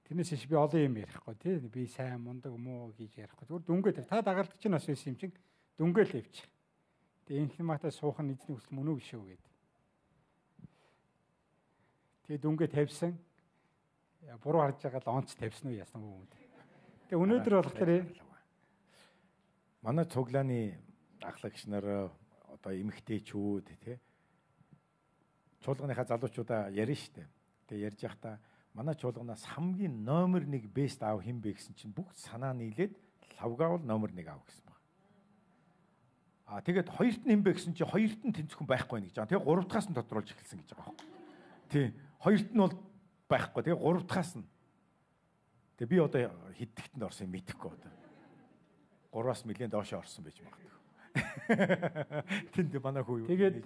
Тэрнээс иш би олон юм ярихгүй тий. Би сайн мундаг муу гэж ярихгүй. Зүгээр дүнгээл тавь. Та дагалдагч нь бас байсан юм чинь дүнгээл тавьчих. Тэгээ инхмаатай суух нь эзний хүсэл мөн үү биш үү гэд. Тэгээ дүнгээ тавьсан. Буруу харж байгаа л онц тавьсан уу яасан уу юм. Тэгээ өнөөдөр болохоор манай цуглааны ахлагч нар одоо эмэгтэйчүүд тий чуулганыхаа залуучуудаа ярина штэ. Тэгээ ярьж байхдаа манай чуулганаас хамгийн номер 1 бест аав хэн бэ гэсэн чинь бүгд санаа нийлээд лавгаа бол номер 1 аав гэсэн баг. Аа тэгээд хоёрт нь хэн бэ гэсэн чинь хоёрт нь тэнцвэн байхгүй нэ гэж байгаа. Тэгээ гурав дахаас нь тодруулж эхэлсэн гэж байгаа байхгүй. Тий. Хоёрт нь бол байхгүй. Тэгээ гурав дахаас нь. Тэгээ би одоо хэддэгтэнд орсон юм мэдэхгүй одоо. 3-аас нэлээд доош орсон байж магадгүй. Тэнд манай хүү юу. Тэгээд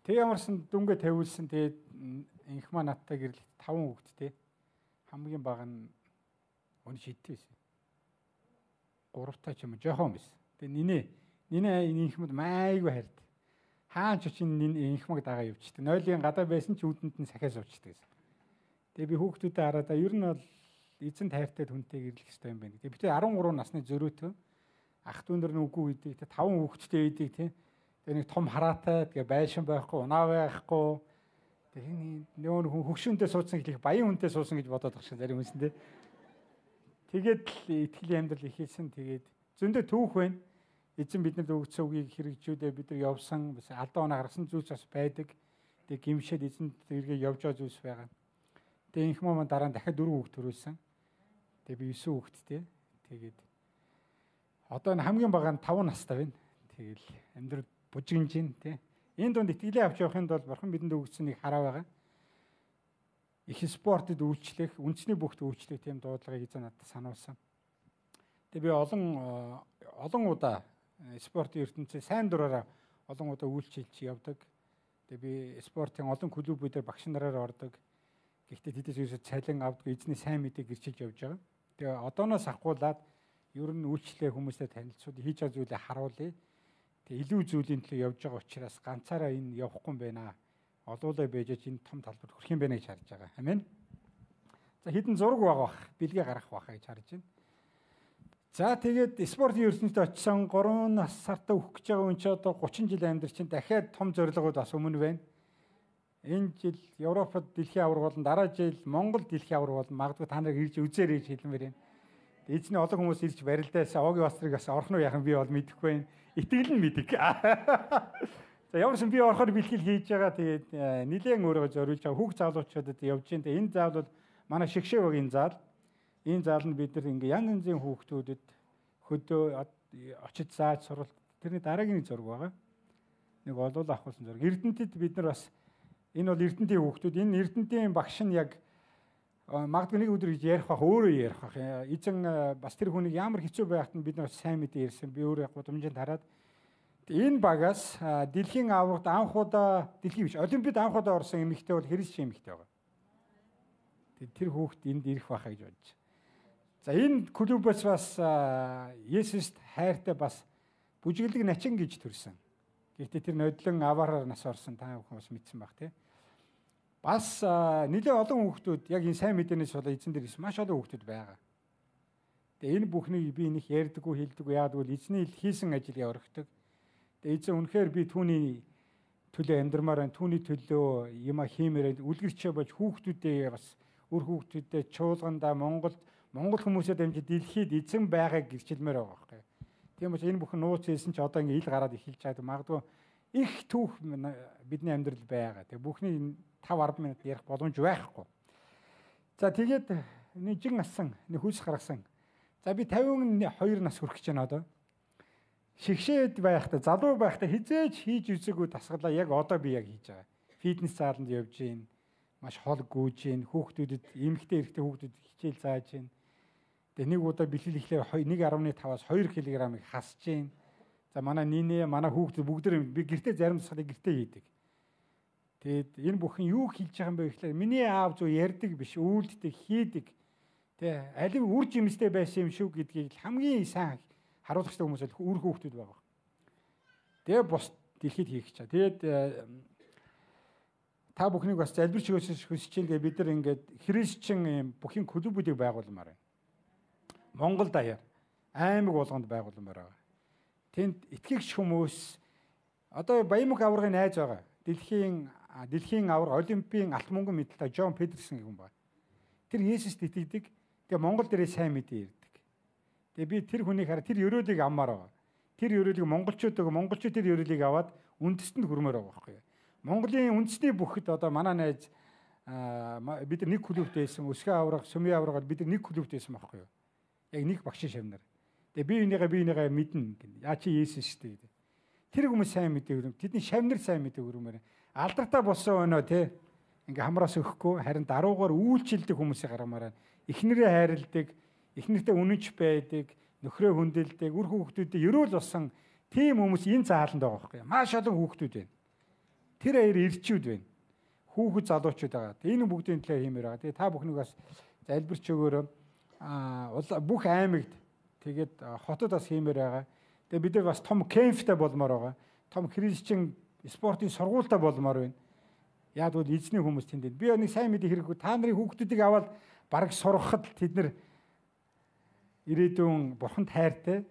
тэг ямарсан дүнгээ тавиулсан. Тэгээд инхмаа надтай гэрлэлт 5 хүүхэдтэй. Хамгийн бага нь өн шидтэй байсан. 3 таа ч юм уу жоохон байсан. Тэгээд нинэ инхмэд майгүй хайрт. Хаан ч очин инхмаг дагаа явчихдаг. Нойлын гадаа байсан ч үүдэнд нь сахиа суучдаг гэсэн. Тэгээ би хүүхдүүдэд хараад ер нь бол эзэнт хайртай хүнтэй гэрлэх ёстой юм байна. Тэгээ би 13 насны зөрөөтөө ах дүү нар нь үгүй гэдэг, 5 хүүхэдтэй байдаг тий. Тэгээ нэг том хараатай, тэгээ байшин байхгүй, унаа байхгүй. Тэгээ энэ нөө хөгшүүнтэй суудсан хэлэх баян хүнтэй суусан гэж бодоод байгаа шиг зарим хүмүүс тий. Тэгээд л итгэлийн амьдрал эхэлсэн. Тэгээд зөндөө түүх байна. Эзэн биднэрт өгсөн үгийг хэрэгжүүлээ бид нар явсан, бас алдаа оноо гаргасан зүйлс бас байдаг. Тэгээ гимшээд эзэнт эргээ явж байгаа зүйлс байгаа. Тэгээ инх маа дараа нь дахиад 4 хүүхд төрүүлсэн. Тэгээ би 9 хүүхэдтэй. Тэгээд одоо энэ хамгийн бага нь 5 настай байна. Тэгэл амьдрал бужигнж байна тий. Энэ дунд итгэлээ авч явахын тулд бурхан бидэнд өгсөн нэг хараа байгаа. Их спортод үйлчлэх, үндэсний бүгд үйлчлэх тийм дуудлагыг эзэн надад сануулсан. Тэгээ би олон удаа спортын ертөнцийн сайн дураараа олон удаа үйлчилж явдаг. Тэгээ би спортын олон клубүүдээр багш нараар ордог. Гэхдээ тэдээс ерөөсөө цалин авдаг, эзний сайн мэдээг гэрчилж явж байгаа. Тэгээ одооноос ахгуулаад ер нь үйлчлээ хүмүүстэй танилцуул, хийж байгаа зүйлээ харуулъя. Тэгээ илүү зүйлийн төлөө явж байгаа учраас ганцаараа энэ явахгүй юм байна. Олуулаа байж энэ том талбарт хүрэх юм байна гэж харж байгаа. Амен. За хідэн зураг байгаа бах, бэлгээ гаргах бах гэж харж байна. За тэгээд спортын ертөнцид очисон 3 нас сартаа өөх гэж байгаа хүн чи одоо 30 жил амьдр чинь дахиад том зорилгууд бас өмнө байна. Энэ жил Европод дэлхийн аварга болон дараа жил Монгол дэлхийн аварга болно. Магадгүй та нарыг ирж үзээрэй гэж хэлмээр байна. Эзний олон хүмүүс ирж барилдаасан Оги басрыг бас орох нь яах юм би бол мэдэхгүй байна. Итгэл нь мэдэг. За ямар ч би орохоор бэлтгэл хийж байгаа. Тэгээд нилээн өөрийгөө зориулж байгаа хүүхд залуучуудад явж байна. Тэгээд энэ заал бол манай шигшээ багийн заал. Энэ зааланд бид нар ингээ янз янзын хүүхдүүдэд хөдөө очиж зааж сурвал тэрний дараагийн зураг байгаа. Нэг олоол авахулсан зураг. Эрдэнэтэд бид нар бас энэ бол Эрдэнэтийн хүүхдүүд. Энэ Эрдэнэтийн багш нь яг магадгүй нэг өдөр гэж ярих бах, өөрөө ярих бах. Эзэн бас тэр хүнийг ямар хэцүү байхад нь бид нар бас сайн мэдээ ярьсан. Би өөрөө гудамжинд хараад энэ багаас дэлхийн аваргад анх удаа дэлхийн биш олимпиад анх удаа орсон эмэгтэй бол христчин эмэгтэй байгаа. Тэр хүүхд энд ирэх байхаа гэж бодож. За энэ клубээс бас Есүст хайртай бас бүжиглэг начин гэж төрсөн. Гэхдээ тэр нодлон аваараар нас орсон та бүхэн бас мэдсэн байх тий. Бас нэлээд олон хүүхдүүд яг энэ сайн мэдээнээс болоо эзэн дээр ирсэн маш олон хүүхдүүд байгаа. Тэгээ энэ бүхнийг би нэг ярьдаггүй хэлдэггүй яагаад гэвэл эзний хийсэн ажил орхидог. Тэгээ эзэн үнэхээр би түүний төлөө амьдрмаар байна, түүний төлөө юма хиймээр үлгэрчээ болж хүүхдүүдээ бас үр хүүхдүүдээ чуулгандаа Монголд Монгол хүмүүсээ дамжиж дэлхийд эзэн байгааг гэрчилмээр байгаа байхгүй. Тийм учраас энэ бүхэн нууц хэлсэн чи одоо ингээ ил гараад эхэлж байгаа. Магадгүй их түүх бидний амьдрал байгаа. Тэгээ бүхний 5 10 минут ярих боломж байхгүй. За тэгээд нэг жин асан, нэг хүйс гаргасан. За би 52 нас хүрэх гэж байна одоо. Шигшээд байхдаа, залуу байхдаа хизээж хийж үзээгүй дасгалаа яг одоо би яг хийж байгаа. Фитнес зааланд явж гин, маш хол гүйж гин, хүүхдүүдэд, эмэгтэй эрэгтэй хүүхдүүдэд хичээл зааж гин. Тэгээ нэг удаа бэлтгэл эхлэхээр 1.5-аас 2 кг-ыг хасж гин. За манай нинэ, манай хүүхдүүд бүгд би гэртээ зарим дасгалыг гэртээ хийдэг. Тэгээд энэ бүхэн юу хэлж байгаа юм бэ гэхлээр миний аав зөв ярьдаг биш, үйлддэг, хийдэг. Тэ алив үр жимстэй байсан юм шүү гэдгийг хамгийн сайн харуулгачтай хүмүүс бол үр хүүхдүүд байгаа. Тэгээ бус дэлхийд хийх чаа. Тэгээд та бүхнийг бас залбирч хүсэж чинь тэгээ бид нар ингээд христчин юм бүхэн клубүүдийг байгуулмаар байна. Монгол даяар аймаг болгонд байгууламаар байгаа. Тэнд итгэгч хүмүүс одоо Баянмөнх аваргын найз байгаа. Дэлхийн аварга олимпийн алт мөнгөн медальтай Джон Петерсон гэх хүн байна. Тэр Есүст итгэдэг. Тэгээ Монгол дээрээ сайн мэдээ ирдэг. Тэгээ би тэр хүнийг хараа тэр өрөөлийг авмаар байгаа. Тэр өрөөлийг монголчууд тэр өрөөлийг аваад үндэстэнд хүрмээр байгаа байхгүй юу. Монголын үндэсний бүхэд одоо манай найз бид нэг клубт байсан, Өсгөө аварга, Сүмийн аварга бид нэг клубт байсан байхгүй юу. Яг нэг багшийн шавнар. Тэгээ би энийгээ мэднэ гэнэ. Яа чи Есүс шүү дээ гэдэг. Тэр хүмүүс сайн мэдээ өрөм. Тэдний шавнар сайн мэдээ өрөмөр. Алдартай болсон өнөө те. Ингээ хамраас өгөхгүй харин даруугаар үйлчилдэг хүмүүсийг гаргамаар байна. Эхнэрээ хайрладаг, эхнэртэй үнэнч байдаг, нөхрөө хүндэлдэг, үр хүүхдүүдэд ерөөл болсон тийм хүмүүс энэ зааланд байгаа байхгүй юу? Маш олон хүүхдүүд байна. Тэр аяр ирчүүд байна. Хүүхэд залуучууд байгаа. Энэ бүгдийн төлөө хиймээр байгаа. Тэгээ та бүхнийг бас залбирч өгөөрэй. Бүх аймагт тэгээд хотод бас хиймээр байгаа. Тэгээд бид нар бас том кемптэй болмоор байгаа. Том христчин спортын сургуультай болмоор байна. Яг бол эзний хүмүүс тэнд. Би нэг сайн мэдээ хэрэггүй. Та нарын хүүхдүүдийг аваад бараг сургахад тэд нар ирээдүйн бурханд хайртай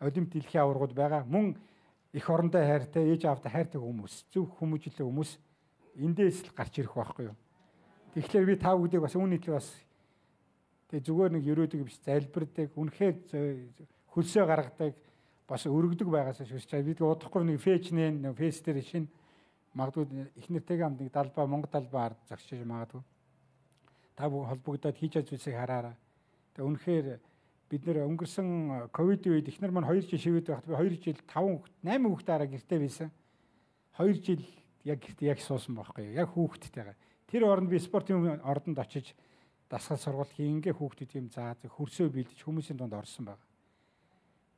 олимп дэлхийн аваргууд байгаа. Мөн эх орондоо хайртай, ээж аавтай хайртай хүмүүс, зөв хүмүүжлээ хүмүүс эндээс л гарч ирэх байхгүй юу. Тэгэхээр би та бүгдийг бас үүний төлөө бас тэгээ зүгээр нэг өрөөдөг биш залбирдаг, үнэхээр хөлсөө гаргадаг, бас өргөдөг байгаасаа шүсч байгаа. Бид удахгүй нэг фэйчнэ, нэг фэйс дээр шинэ магадгүй их нэртэйгээ хамт нэг далбаа, Монгол далбаа ард зогсож магадгүй. Та бүгд холбогдоод хийж байгаа зүйлсийг хараарай. Тэгээ үнэхээр бид нэр өнгөрсөн ковидын үед эхнэр маань 2 жил шивэд байхад би 2 жил 5 8 хүүхдээ хараа гэртээ байсан. 2 жил яг гэртээ яг суусан байхгүй юу? Яг хүүхдтэйгээ. Тэр оронд би спортын ордонд очиж дасгал сургалт хийнгээ хүүхдүүд юм заа хөрсөө бэлдэж хүмүүсийн дунд орсон байна.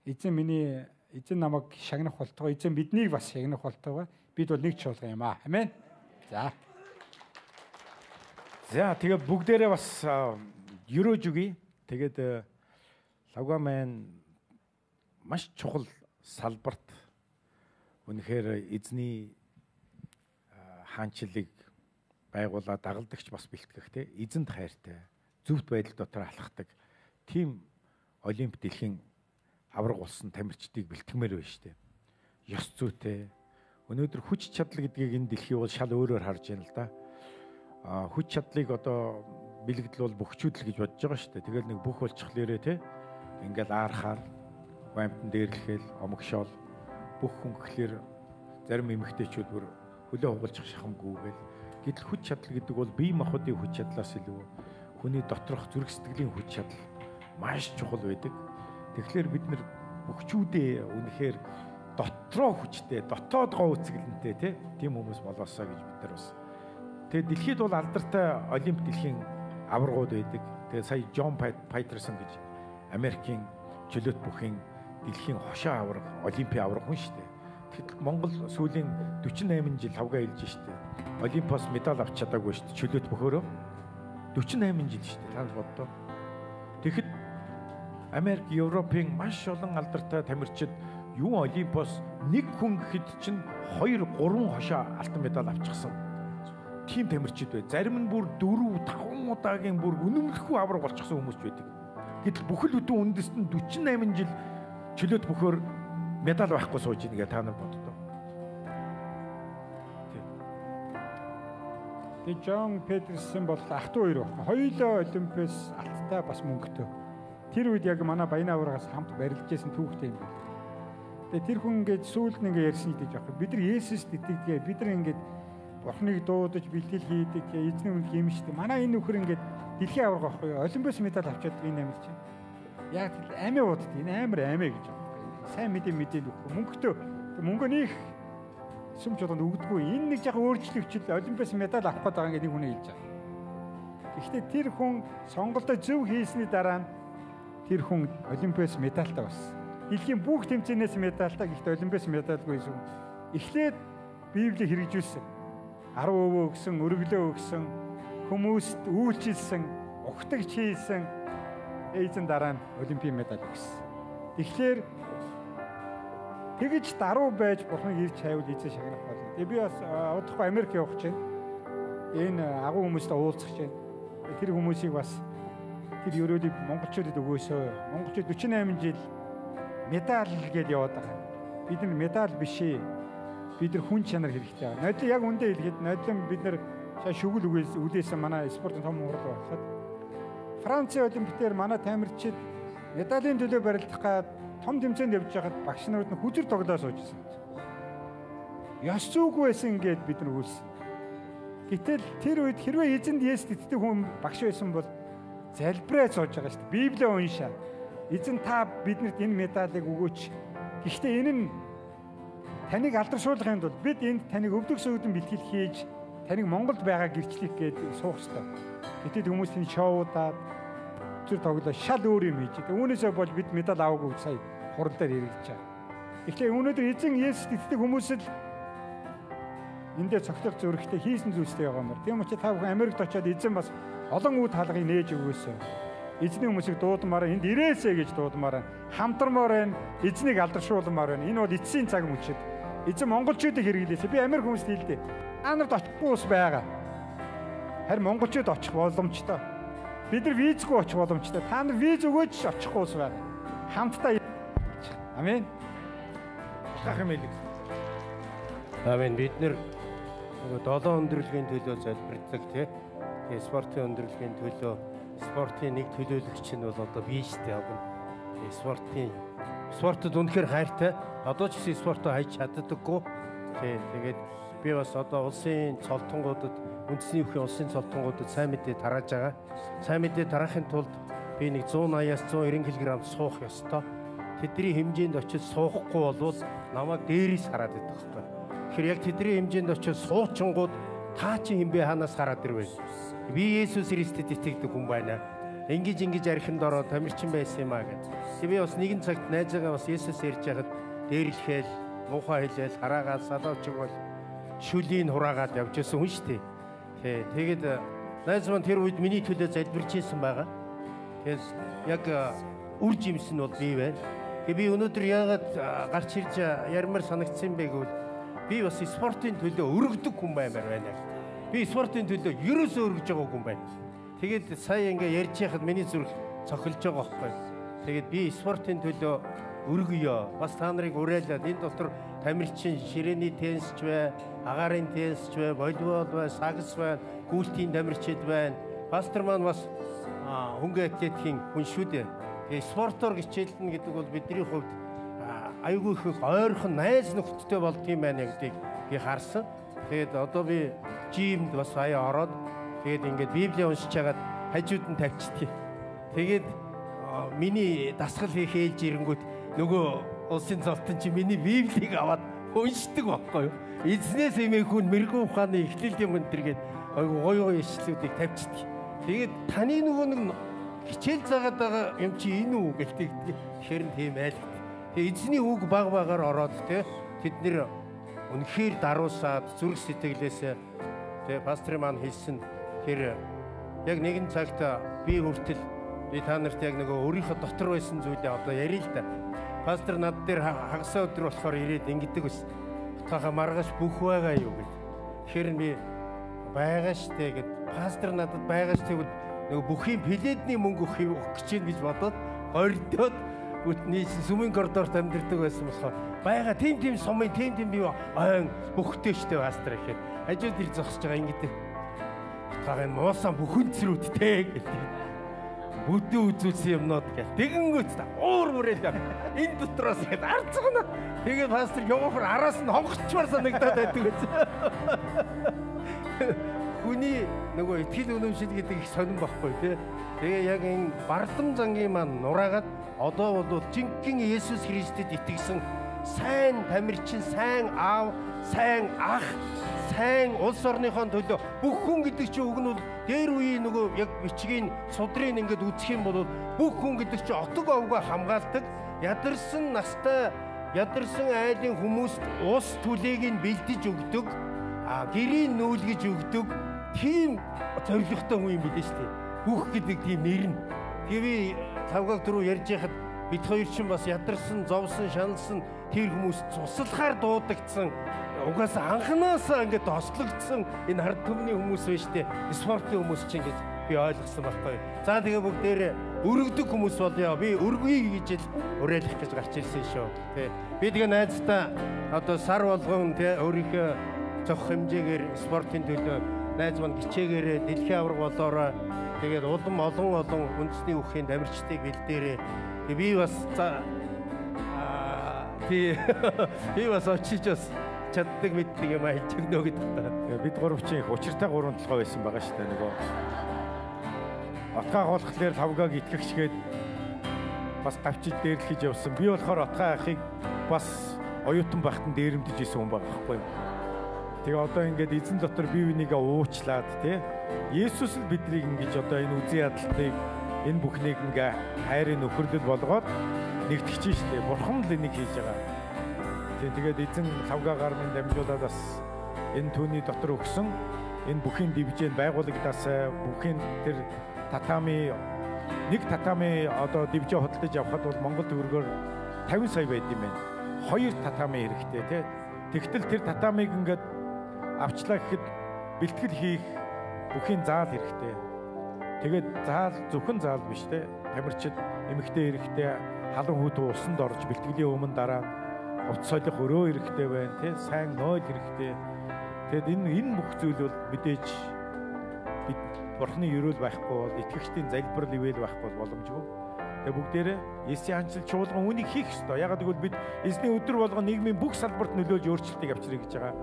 Эзэн миний эзэн намайг шагнах болтугай, эзэн биднийг бас шагнах болтугай. Бид бол нэг чуулган юм аа. Амен. За. За тэгээ бүгдээрээ бас ерөөж өгье. Тэгээд Лавга маань маш чухал салбарт үнэхээр эзний хаанчлалыг байгуулаад дагалдагч бас бэлтгэх те эзэнд хайртай зөвхт байдал дотор алхахдаг тийм олимп дэлхийн авраг болсон тамирчдыг бэлтгэмээр байна шүү дээ. Ёс зүйтэй. Өнөөдөр хүч чадал гэдгийг энэ дэлхий бол шал өөрөөр харж байна л да. Хүч чадлыг одоо бэлэгдэл бол бөхчүүдэл гэж бодож байгаа шүү дээ. Тэгэл нэг бүх болчихлоорэ те. Ингээл аархаар вамтан дээрлэхэл омогшоол бүх хүн гэхлээр зарим эмэгтэйчүүд бүр хөлөө хугалчих шахамгүйгээл. Гэтэл хүч чадал гэдэг бол бие махбодын хүч чадлаас илүү хүний доторх зүрх сэтгэлийн хүч чадал маш чухал байдаг. Тэгэхээр бид нэр бөхчүүдээ үнэхээр дотроо хүчтэй, дотоод гоо үзэсгэлэнтэй тийм хүмүүс болоосаа гэж бид нар бас. Тэгээ дэлхийд бол алдартай олимп дэлхийн аваргууд байдаг. Тэгээ сая Джон Петерсон гэж Америкийн чөлөөт бүхийн дэлхийн хошоо аварга, олимпийн аварга хүн шүү дээ. Тэгэхэд Монгол сүүлийн 48 жил хавгаа илж шүү дээ. Олимпоос медаль авч чадаагүй шүү дээ. Чөлөөт бөхөөрөө 48 жил шүү дээ. Та нар боддоо. Тэгэхэд Америк, Европын маш олон алдартай тамирчид юу Олимпоос нэг хүн гэхэд чинь 2 3 хошоо алтан медаль авчихсан. Тийм тамирчид бай. Зарим нь бүр 4 5 удаагийн бүр үнэмлэхүү авраг болчихсон хүмүүс ч байдаг. Гэтэл бүхэл бүтэн үндэст нь 48 жил чөлөөт бөхөөр медаль байхгүй сууж ийн гэж та нар боддоо. Тэгээ Джон Петерсон бол ах トゥ хоёр байхгүй. Хоёулаа Олимпиас алттай бас мөнгөтэй. Тэр үед яг манай Баян аваргаас хамт барилж байсан түүхтэй юм байна. Тэгээ тэр хүн ингээд сүүлд нь ингээд ярьсан гэдэг аахгүй. Бид нар Есүст итгэдэг. Бид нар ингээд Бурхныг дуудаж бэлтгэл хийдэг. Эзний өмнө юм шүү дээ. Манай энэ нөхөр ингээд дэлхийн аварга байхгүй юу? Олимпиас медаль авчиад энэ амир чинь. Яг л амиа удд. Энэ амар амиа гэж байгаа. Сайн мэдээ нөхөр мөнгөтэй. Мөнгө нөх сүм чулуунд өгдөггүй. Энэ нэг жаахан өөрчлөгчл Олимпиас медаль авах гээд байгаа ингээд нэг хүн хэлж байгаа. Гэхдээ тэр хүн сонголтоо зөв хийсний дараа нь тэр хүн Олимпиас медальтай болсон. Дэлхийн бүх тэмцээнээс медальтай, гэхдээ Олимпиас медальгүй юм. Эхлээд Библийг хэрэгжүүлсэн. 10 өвөө өгсөн, өргөлөө өгсөн, хүмүүст үйлчилсэн, угтагч хийсэн. Эзэн дараа нь Олимпийн медаль өгсөн. Тэгэхээр тэгж даруй байж Бурхныг ирж хайвал эзэн шагнах болно. Тэгээ би бас удахгүй Америк явах гэж байна. Энэ агуу хүмүүстэй уулзах гэж байна. Тэр хүмүүсийг бас тэр ерөөлийг монголчуудад өгөөсөө. Монголчууд 48 жил медаль гэдээ яваад байгаа. Бид нар медаль биш ээ. Бид нар хүн чанар хэрэгтэй. Нодлон яг үндэ хэлэхэд нодлон бид нар шүгэл үлээсэн манай спортын том хурал болоход Францын олимпиадаар манай тамирчид медалийн төлөө барилдах гад том тэмцээнд явж байхад багш нарууд нь хүзэр тоглоо сууж ирсэн. Ёс зүйгүй байсан гэд бид нар үйлсэн. Гэтэл тэр үед хэрвээ эзэнд Есүст итгэдэг хүн багш байсан бол залбираа сууж байгаа шүү дээ. Библийг уншаа. Эзэн та биднэрт энэ медалийг өгөөч. Гэхдээ энэ нь таныг алдаршуулгахын тулд бид энд таныг өвдөг сөгдөн бэлтгэл хийж таныг Монголд байгаа гэрчлэх гээд суух ёстой. Гэтэл хүмүүс энэ шоудаад зүр тоглоо шал өөр юм хийж. Үүнээсээ бол бид медаль аваагүй сая хурал дээр хэрэгжиж байгаа. Тэгэхээр өнөөдөр эзэн Есүст итгэдэг хүмүүс л эндээ цогцлох зүрхтэй хийсэн зүйлстэй байгаа юм. Тийм учраас та бүхэн Америкт очиод эзэн бас олон үе талгыг нээж өгөөсэй. Эзний хүмүүсийг дуудмаар энд ирээсэй гэж дуудмаар хамтармаар байна. Эзнийг алдаршуулмаар байна. Энэ бол эцсийн цаг мөчид. Эзэн монголчуудыг хэрэглээсэй. Би Америк хүмүүст хэлдэг. Та нарт очихгүй ус байгаа. Харин монголчууд очих боломжтой. Бид нар визгүй очих боломжтой. Та нар виз өгөөч очихгүй ус байгаа. Хамтдаа. Амен. Гах юм хэлэг. Амен. Бид нэр нөгөө долоон өндөрлөгийн төлөө залбирдаг тий. Тэгээ спортын өндөрлөгийн төлөө спортын нэг төлөөлөгч нь бол одоо би шүү дээ. Тэгээ спортод үнэхээр хайртай. Одоо ч гэсэн спортоо хайж чаддаггүй. Тий. Тэгээд би бас одоо улсын цолтонгуудад, үндэсний бүхий улсын цолтонгуудад сайн мэдээ тарааж байгаа. Сайн мэдээ тараахын тулд би нэг 180-аас 190 кг суух ёстой. Тэдний хэмжээнд очиж суухгүй болвол намайг дээрээс хараад байдаг байхгүй. Тэгэхээр яг тэдний хэмжээнд очиж суучингууд та чи хинбэ хаанаас хараад ирвэ? Би Есүс Христэд итгэдэг хүн байна. Ингэж архинд ороод тамирчин байсан юм а гэж. Би бас нэгэн цагт найзаагаа бас Есүс ярьж байхад дээрлэхэл, муухай хэлээл, хараагаад салаавчиг бол шүлийн хураагаад явж байсан хүн шүү дээ. Тий, тэгээд найз маань тэр үед миний төлөө залбирч исэн байгаа. Тэгээд яг үр жимс нь бол би байна. Тэгээ би өнөөдөр яагаад гарч ирж ярмаар санагдсан бэ гэвэл би бас спортын төлөө өргөдөг хүн баймаар байна. Би спортын төлөө ерөөсөө өргөж байгаа хүн байна. Тэгээд сая ингээ ярьж байхад миний зүрх цохилж байгаа байхгүй. Тэгээд би спортын төлөө өргөё. Бас та нарыг уриалаад энэ дотор тамирчин ширээний теннисч бай, агаарын теннисч бай, волейбол бай, сагс бай, гүйлтийн тамирчид байна. Пастор маань бас хөнгө атлетикийн хүн шүү дээ. Тэгээ спортоор хичээлнэ гэдэг бол бидний хувьд айгүй их ойрхон найз нөхдөдтэй болдгийм байна гэдгийг би харсан. Тэгээд одоо би жимд бас аяа ороод тэгээд ингээд Библийг уншиж хагаад хажууд нь тавьчихдаг. Тэгээд миний дасгал хийх ээлж ирэнгүүт нөгөө улсын зовтон чи миний Библийг аваад уншдаг байхгүй юу? Эзнээс эмээх хүн мэрэгүн ухааны эхлэл юм энэ төр гээд айгүй гоё гоё ишлүүдийг тавьчихдаг. Тэгээд таны нөгөө нэг хичээл заагаад байгаа юм чи энэ үү гэлдэг. Тэгэхээр нь тийм айлт. Тэгээ эзний үг баг багаар ороод те тэд нэр үнэхээр даруусаад зүрх сэтгэлээсээ те пастрын маань хэлсэн тэр яг нэгэн цагт би хүртэл би та нарт яг нөгөө өөрийнхөө дотор байсан зүйлээ одоо ярил л да. Пастор над дээр хагасаа өдөр болохоор ирээд ингэдэг ус. Утгаахаа маргааш бүх байгаа юу гэд. Тэгэхээр би байгаа штэ гэд. Пастор надад байгаа штэ гэд нөгөө бүхийн пледний мөнгө өгөх гэж юм гэж бодоод гордоод бүтний сүмийн коридорт амьдардаг байсан болохоор байгаа тийм тийм сумын тийм тийм би ойн бүхтэй штэ пастор гэхэд хажууд ир зогсож байгаа ингэдэг. Утгаагаа муусан бүхэн црүүдтэй гэдэг. Бүдүү үзүүлсэн юмнууд гэл. Тэгэнгүүт уур бүрээл энэ дотроос гээд арцгана. Тэгээд пастор явахаар араас нь хонгорчмаар санагдаад байдаг гэсэн. Хүний нөгөө итгэл үнэмшил гэдэг их сонирн байхгүй тий. Тэгээ яг энэ бардам зангийн маань нураагаад одоо бол жинхэнэ Есүс Христэд итгэсэн сайн тамирчин, сайн аав, сайн ах, сайн улс орныхоо төлөө бүх хүн гэдэг чинь үг нь бол дээр үеийн нөгөө яг бичгийн судрыг ингээд үзэх юм бол бүх хүн гэдэг чинь отог овгоо хамгаалдаг, ядарсан настай, ядарсан айлын хүмүүст ус түлээг нь бэлдэж өгдөг, гэрийг нүүлгэж өгдөг тийм зоригтой хүн юм билээ шүү дээ. Бүх гэдэг тийм нэр нь. Тэгээ би тавгааг түрүү ярьж яхад бид хоёр чинь бас ядарсан, зовсон, шаналсан тэр хүмүүс цуслахаар дуудагдсан. Угаасаа анхнаасаа ингээд тослогдсон энэ ард түмний хүмүүс байна шүү дээ. Спортын хүмүүс чинь гэж би ойлгосон байхгүй. За тэгээ бүгдээрээ өргөдөг хүмүүс болёо. Би өргөе гэж л уриалах гэж гарч ирсэн шүү. Тэ. Би тэгээ найздаа одоо сар болгон тэ өөрийнхөө зохих хэмжээгээр спортын төлөө найз маань хичээгээрээ дэлхийн аварга болоорой. Тэгээд улам олон үндэсний үхэхийн тамирчдыг бэлдээрээ. Би бас би бас очиж бас чаддаг мэддэг юм хэлж өгнө гэдэг та. Тэгээ бид гурав чинь их учиртай гурван толгой байсан байгаа шүү дээ. Нөгөө отгаа хоолхлоор тавгааг итгэгчгээд бас гавчиж дээрлэж явсан. Би болохоор отгаа ахыг бас оюутан байхад нь дээрэмдэж исэн хүн байгаа байхгүй юу. Тэгээ одоо ингээд эзэн дотор бие бинийгээ уучлаад тий Есүс л биднийг ингэж одоо энэ үзэн ядалтыг энэ бүхнийг ингээ хайрын нөхөрлөл болгоод нэгтгэж штэ. Бурхан л энийг хийж байгаа. Тийм тэгээд эзэн лавгаагаар минь дамжуулаад бас энэ түүний дотор өгсөн энэ бүхийн дивжээнд байгуулагдаасай бүхийн тэр татами нэг татами одоо дивжээ худалдаж авахад бол Монгол төгрөгөөр 50 сая байд юм байна. 2 татами хэрэгтэй тий. Тэгтэл тэр татамиг ингээд авчлаа гэхэд бэлтгэл хийх бүхийн заал хэрэгтэй. Тэгээд заал зөвхөн заал биш те. Тамирчид эмэгтэй хэрэгтэй, халуун хүүтэн усанд орж бэлтгэлийн өмнө дараа хувц солих өрөө хэрэгтэй байна те. Сайн нойл хэрэгтэй. Тэгэд энэ бүх зүйл бол мэдээж бид Бурхны ерөөл байхгүй бол итгэгчдийн залбирал ивэл байхгүй бол боломжгүй. Тэгээ бүгдээрээ Есүсийн хаанчлал чуулган үүнийг хийх ёстой. Ягаад гэвэл бид эзний өдөр болгон нийгмийн бүх салбарт нөлөөлж өөрчлөлтийг авчиръя гэж байгаа.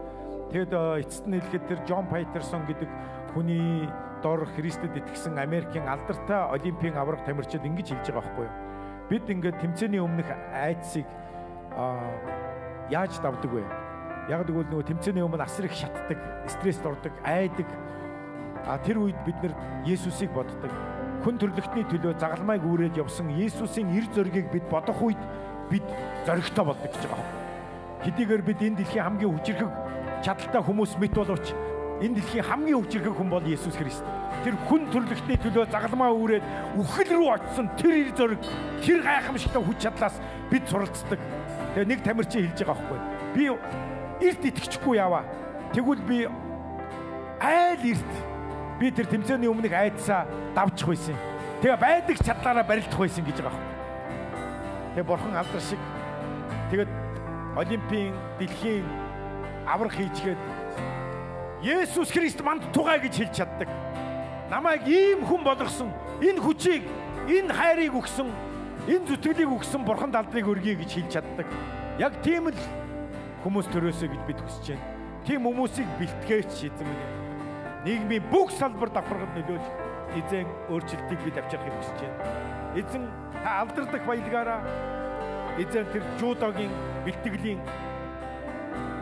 Тэгэд эцэст нь хэлэхэд тэр Джон Пайтерсон гэдэг хүний дор Христэд итгэсэн Америкийн алдартай олимпийн аварга тамирчид ингэж хэлж байгаа байхгүй юу? Бид ингээд тэмцээний өмнөх айдсыг яаж давдаг вэ? Яг гэвэл нөгөө тэмцээний өмнө асар их шатдаг, стресст ордог, айдаг. А тэр үед бид нэр Есүсийг боддог. Хүн төрлөختний төлөө загалмайг үүрээд явсан Есүсийн эр зоригийг бид бодох үед бид зоригтой болдог гэж байгаа. Хэдийгээр бид энэ дэлхийн хамгийн хүчирхэг чадaltaй хүмүүс мэт боловч энэ дэлхийн хамгийн хүчирхэг хүн бол Есүс Христ. Тэр хүн төрлөختний төлөө загалмаа үүрээд үхэл рүү очсон тэр эр зориг, тэр гайхамшигтай хүч чадлаас бид суралцдаг. Тэгээ нэг тамирчин хэлж байгаа байхгүй. Би эрт итгэчихгүй яваа. Тэгвэл би айл эрт би тэр тэмцээний өмнөх айдсаа давчих байсан. Тэгээ байдаг чадлаараа барилдах байсан гэж байгаа байхгүй. Тэгээ бурхан алдар шиг тэгээд Олимпийн дэлхийн аврах хийчгээд Есүс Христ манд тугай гэж хэлж чаддаг. Намайг ийм хүн болгосон, энэ хүчийг, энэ хайрыг өгсөн, энэ зүтгэлийг өгсөн бурханд алдрыг өргөе гэж хэлж чаддаг. Яг тийм л хүмүүс төрөөсэй гэж бид хүсэж байна. Тийм хүмүүсийг бэлтгээч эзэн минь. Нийгмийн бүх салбар давхаргад нөлөөлж эзэн өөрчлөлтийг бид авчрахыг хүсэж байна. Эзэн та алдардах баялгаараа эзэн тэр жудогийн бэлтгэлийн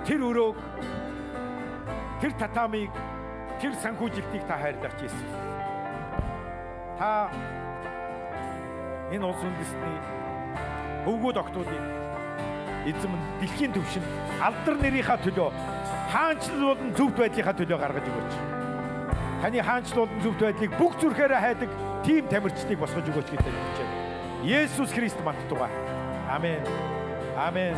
тэр өрөөг, тэр татамыг, тэр санхүүжилтийг та хайрлаач Есүс. Та энэ улс үндэстний өвгүүд октоодыг эзэн минь дэлхийн түвшинд алдар нэрийнхаа төлөө хаанчлал болон зөвхт байдлынхаа төлөө гаргаж өгөөч. Таны хаанчлал болон зөвхт байдлыг бүх зүрхээрээ хайдаг тийм тамирчдыг босгож өгөөч гэж тань хэлж байна. Есүс Христ мандтугай. Амен. Амен.